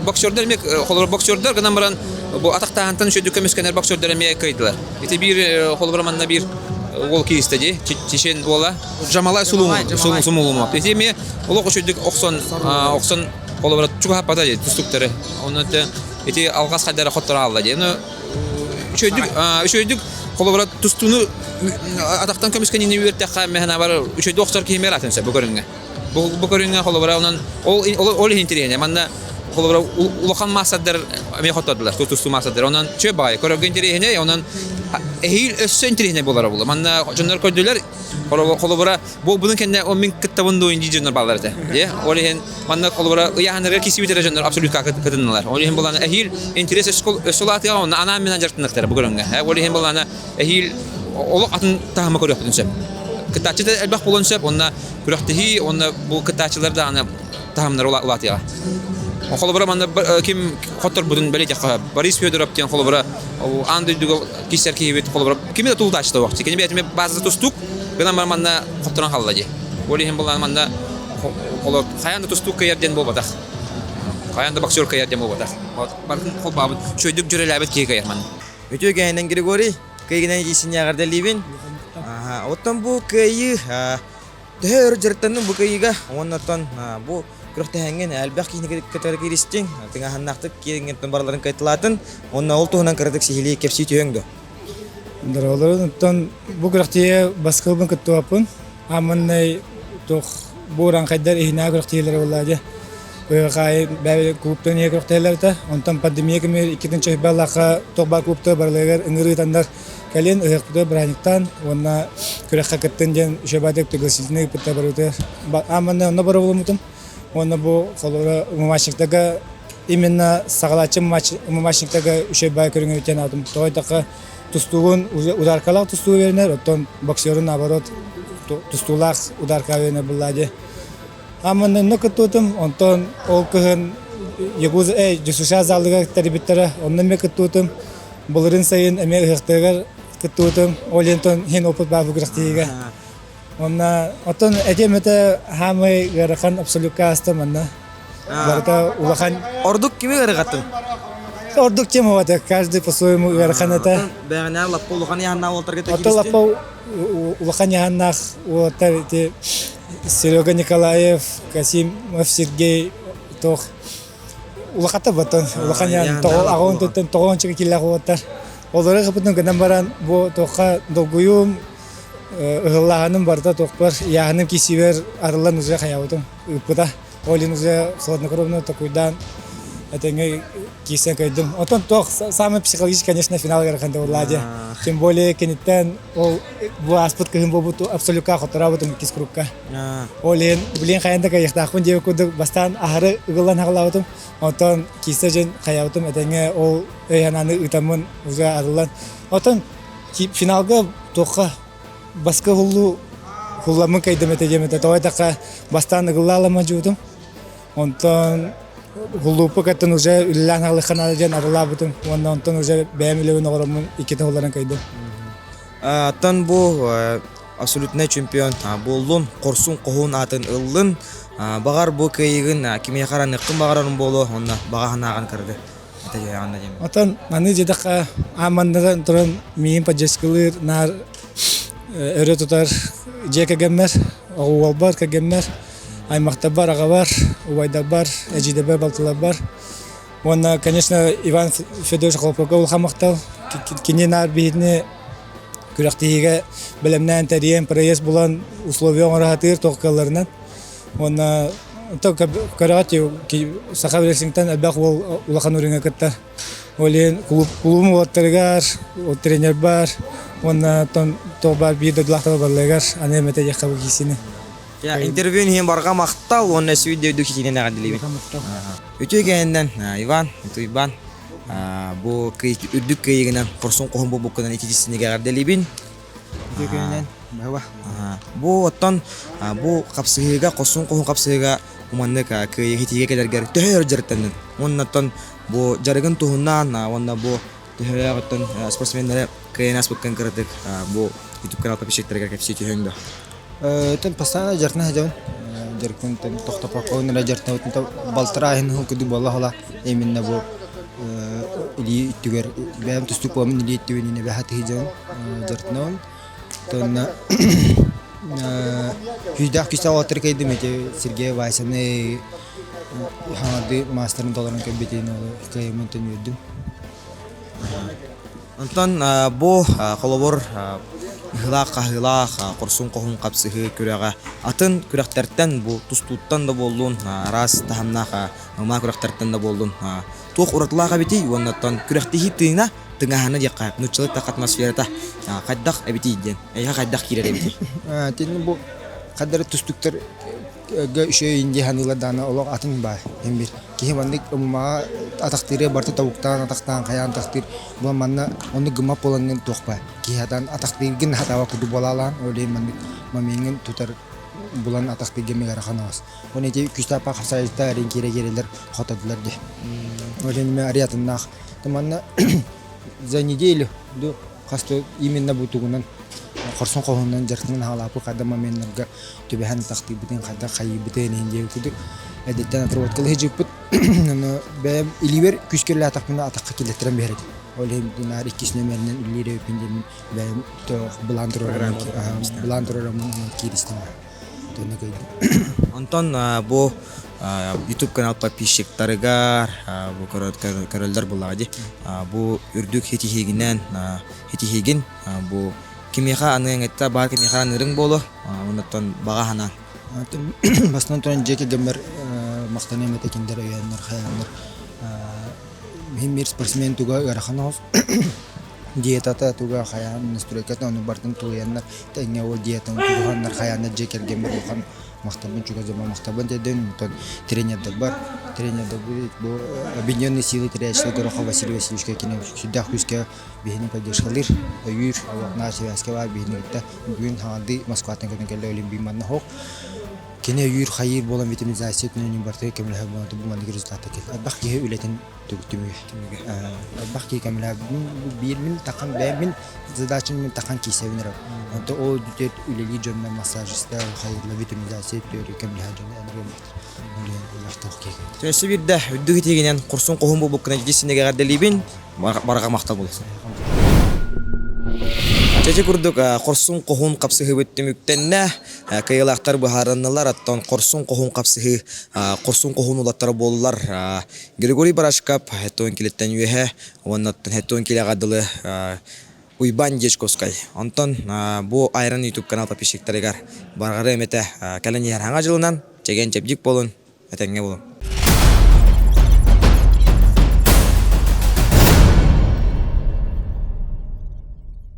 боксердар эмиэ холобура боксердар гынан баран бу атахтааһынтан үчүгдүк көмүскэнэр боксердар эмиэ кыайдылар. Ити биир холобура манна биир уол киистэ дии Чечен уола Жамалай Сумулумов. Ити эмиэ олох үчүгдүк охсон охсон холобура чугаһаппата дии тустуктары. Онно ити алҕас хайдара хотторо хаалла дии. Үчүгэйдик үчүгэйдик холобура тустууну атахтан көмүскэниини үөртэххэ мэһэнабар үчүгэйдик охсор киһи мэр атын сөп бу көрүҥҥэ. Бу бу көрүҥҥэ холобура онон ол ол иһин интэриэһинэй. Манна холобура улахан маастардар эмиэ хоттордулар тустуу маастардар. Онон чө баҕайы көрөргө интэриэһинэй. Онон эһиил өссө интэриэһинэй буолара буолла. Манна дьоннор көрдүлэр холобура буолбутун кэннэ ол мин кыттабын дуо дии дьоннор бааллар этэ. Дьэ, ол иһин манна холобура ыйааһыннарыгар киирсибит эрэ дьоннор абсолютка кытыннылар. Ол иһин булаана эһиил интерес өссө улаатыаҕа онно анаан минан дьарыктаныахтара бу көрүҥҥэ. Ол иһин булаана эһиил олох атын таһыма көрүөхпүтүн сөп. Кыттааччы да элбэх буолуон сөп, онно күрэхтэһии, онно бу кыттааччылар даҕаны таһымнара улаатыаҕа. Холобура манна ким хотторбутун бэлиэтиэххэ Борис Федоров диэн холобура аан дойдуга киирсэр киһибит холобура кими да тулутааччыта суох. Кини бэйэтин баазата тустуук гынан баран манна хотторон хаалла дии. Ол иһин булан манна холор хайаан да тустуук кыайар диэн буолбатах. Хайаан да боксер кыайар диэн буолбатах. Барытын холбообут, үчүгэйдик дьүрэлээбит киһи кыайар манна. Үтүө кэһинэн Григорий, кыайыгынан итиисиннээҕэрдэлиибин. Оттон бу кыайыы төһө өр дьарыктанным бу кыайыыга уонна оттон бу күрэхтэһэҥҥин элбэх киһини кытары кииристиҥ, тыҥааһыннаахтык киириҥҥиттэн барыларын кыайталаатын уонна ол туһунан кыратык сиһилии кэпсии түһүөҥ дуо? Дороолорун оттон бу күрэхтиһиигэ баскылбын кыттыбаппын. Ааманнай туох бу урааҥхайдар иһинээҕи күрэхтэһиилэрэ буоллаа дьэ. Хаайы бэйэ клубтан иһэ күрэхтэһэллэр этэ. Онтон пандемия кэмигэр иккитин чөйбаллаахха туох баар клубтар барыларыгар ыҥырыытаннар кэлин ыһыахпытыгар бырааһынньыктаан уонна күрэххэ кыттын диэн үчүгэй пригласительный ыыппыттар барыбытыгар. Ааманнай онно боробулуммутум. Уонна бу холобура мамашниктарга именно саҕалааччы мамашниктарга үчүгэй баай көрүҥү диэн аатым. Тоҕо диэтэххэ тустуугун ударкалаах тустуу үөрэнэр, оттон боксерун наоборот тустуулаах ударка үөрэнэр буллаа дии. Амманна онно кыттыбытым, онтон ол кыһын Ягуз эй Дюсуша залыгар тэрийбиттэрэ, онно эмиэ кыттыбытым. Былырыын сайын эмиэ ыһыахтарыгар кыттыбытым. Ол иһин иһин опыт баар бу күрэхтэһиигэ. Онно оттон этиэм этэ хаамай ыарахан абсолютка ааста манна. Барыта улахан Ордук кими ыарырҕаттыҥ? Ордук тема вот каждый по-своему ыарахан этэ. Бэҕэнээр лаппа улахан яһаннаах уолтарга Ото лаппа улахан яһаннаах уолаттар ити Серега Николаев, Касимов Сергей туох улахата батон улахан яһан тоҕо аҕын тоҕоончуга киллээх уолаттар. Олору кыпытын гынан баран бу туохха долгуйуум ыһыллааһыным барыта туохпар ыйааһыным киисибэр арыллан уже хайаабытым ыыппыта. Ол иһин уже хладнокровно такуйдаан этэҥҥэ киирсэн көрдүм. Оттон туох самый психологический, конечно, финал ыарахан буолла дии. Тем более киниттэн ол бу ааспыт кыһын буолбут абсолютка хоторообутум иккис курукка. Ол иһин билин хайан да кыайыахтаахпын диэбит курдук бастаан аһары ыгыллан хаҕалаабытым. Онтон киирсэ дьин хайаабытым этэҥҥэ ол өй санааны ыытаммын уже арыллан. Оттон финалга туохха баска хуллу хулламмын кайдым этэ диэм этэ. Тоҕо эттэххэ бастаан ыгылла аламма дьуутум. Онтон Хуллууппу кэттэн уже үлэлээн хаалыахха наада диэн арылаабытым уонна онтон уже бэйэм үлэбин оҕороммун иккитин уларан кыайдым. Оттон бу абсолютнай чемпион буоллун, хорсун хоһуун аатын ыллын. Баҕар бу кыайыыгын кимиэхэ араныаххын баҕарарым буолуо, онно баҕа санааҕын кырды. Отон маны дьиэтэххэ ааманнаран туран миигин поддержкалыыр наар өрө тутар дьиэ кэргэммэр, оҕолорбор, кэргэммэр, аймахтарбар, аҕабар, убайдарбар, эдьиийдэрбэр, балтыларбар. Уонна, конечно, Иван Федорович Хлопоков улахан махтал. Кини наар биһигини күрэхтэһиигэ бэлэмнээн тэрийэн, проезд булан, условия оҥоро сатыыр туох кыалларынан. Уонна көрөҕүт Саха Ресингтэн элбэх уол улахан үрүҥэ кыттар. Ол иһин кулуубум уолаттарыгар, тренер бар уонна туох баар биир дойдулаахтар барыларыгар аны эмэтэ диэххэ бу киисини. Интервью иһин барҕа махтал уонна сүүрдэ үрдүк ситиинэн эҕэрдэлиибин. Үтүө кэннинэн Иван, Туйбан бу үрдүк кыайыгынан хорсун хоһун буолбуккунан ититиссинигэ эҕэрдэлиибин. Үтүө күнүнэн, баһыба. Бу оттон бу хапсыһыыга, хорсун хоһун хапсыһыыга уманнык кыайыы хитиигэ кэлэргэр төһө өр дьарыктаннын? Уонна оттон бу дьарыгын туһунан уонна бу төһөлөөх оттон спортсменнары кыайан ааспыккын кыратык бу YouTube канал подписчиктарыгар кэпсии түһүөҥ дуо? Тэн постоянно дьарытына сылдьабын. Дьарыктан тохтоппокко эрэ дьарыктанабын. Балтараа иһин сыл курдук буолла хола. Именно бу илии өттүгэр бэйэм тустуук буоламмын илии өттүбүн инэ бэһэ тыһыйдьабын дьарыктанабын. Тонна күүстээх күүстээх уолаттары кэйдим ити Сергей Васины хаҥардыы маастарын толорон кэлбитин кыайыммын үөрдүм. Онтон бу холобур ыһыылаах-хаһыылаах, хорсун-хоһуун хапсыһыы күрэҕэ атын күрэхтэртэн бу тустууттан да буоллун, араас таһымнаах ымаа күрэхтэртэн да буоллун туох уратылаах эбитий уонна оттон күрэхтэһии тыына тыҥааһына диэххэ нууччалыы так атмосферата хайдах эбитий диэн эйиэхэ хайдах киирэр эбитий? Итинни бу хадары тустуктар үчүгэй дии саныыллар даҕаны олох атын баар син биир. Киһи маннык ымымаҕа атахтыыры барыта тобуктаан атахтаан хайаан атахтыыр буолан манна оннук гыммат буолан туох баар. Киһи хатаан атахтыыргын хатаабат курдук буолаалаан ол иһин маннык момеҥҥын тутар булан атахтыырга эмиэ ыарахан оҕус. Уонна ити күүстээх хапсаайыта эрин киирэ киирэлэр хотодулар дии. Ол иһин эмиэ арыйатыннаах. Манна за неделю хас да именно бу тугунан хорсун хоһуунан дьарыктанан хаалааппыт хайдах моменнарга түбэһэн тахтыыбытын хайдах хайыыбытын иһин диэбит курдук эдэттэн отработкалыы сылдьыбыппыт ону бэйэм илиибэр күүскэ үлэлээтэхпинэ атахха киллэттэрэн биэрэр этим ол иһин наар иккис нүөмэринэн үлэлиир эбиппин диэммин бэйэм былаан туруораммын былаан туруораммын кииристим Онтон бу YouTube канал подписчиктарыгар бу көрөллөр буллаҕа дии. Бу үрдүк хитиһиигинэн хитиһиигин бу кимиэхэ аныаҥ этэ баар кимиэхэ аныырыҥ буолуо оннуттан баҕа санаан. Бастатан туран дьиэ кэргэммэр махтаныам этэ кинилэр өйөөннөр хайааннар мин биир спортсмен туга ыарахан оҕус диетата туга хайаан настройката ону барытын тулуйаннар тэҥҥэ ол диетаны тутуһаннар хайааннар дьиэ кэргэммэр улахан махталбын чугас дьоммор махталбын тиэрдэбин онтон тренердарбар тренердарбыт бу объединенные силы тренерства Горохов Василий Васильевичка кини сүрдээх күүскэ биһини поддержкалыыр өйүүр олох связка баар биһини кытта бүгүн хаҥардыы Москваттан көтөн кэллэ Олимпий манна суох кини өйүүр хайыыр буолан витаминизация өттүнэн барытыгар көмөлөһөр буолан бу маннык результатта кэллэ элбэх киһи үлэтин түмүгэ. Элбэх киһи көмөлөһөбүн биир мин тахан бэйэм мин задачам мин тахан киисэбин эрэ. Онто ол бүтүөт үлэлии дьонно массажиста хайыла витаминизация өттүгэр көмөлөһөр дьоно эн киһи. Өссө биирдэ үрдүк итиигинэн хорсун хоһун буолбуккунан ити синегэ эҕэрдэлиибин. Барҕа махтал буолsun. Чэчи курдук хорсун хоһун хапсыһыыбыт түмүктэннэ. Кыайыылаахтар быһаарыннылар, оттон хорсун хоһун хапсыһыы хорсун хоһун улаттара буоллулар. Григорий Барашков хеттон килиттэн үөһэ уонна хеттон килэҕэ дылы Уйбаан Дьячковскай. Онтон бу Айрон YouTube канал подписчиктарыгар барҕары эмэтэ кэлэн иһэр хаҥа дьылынан чэгиэн-чэбдик буолун, этэҥҥэ буолун.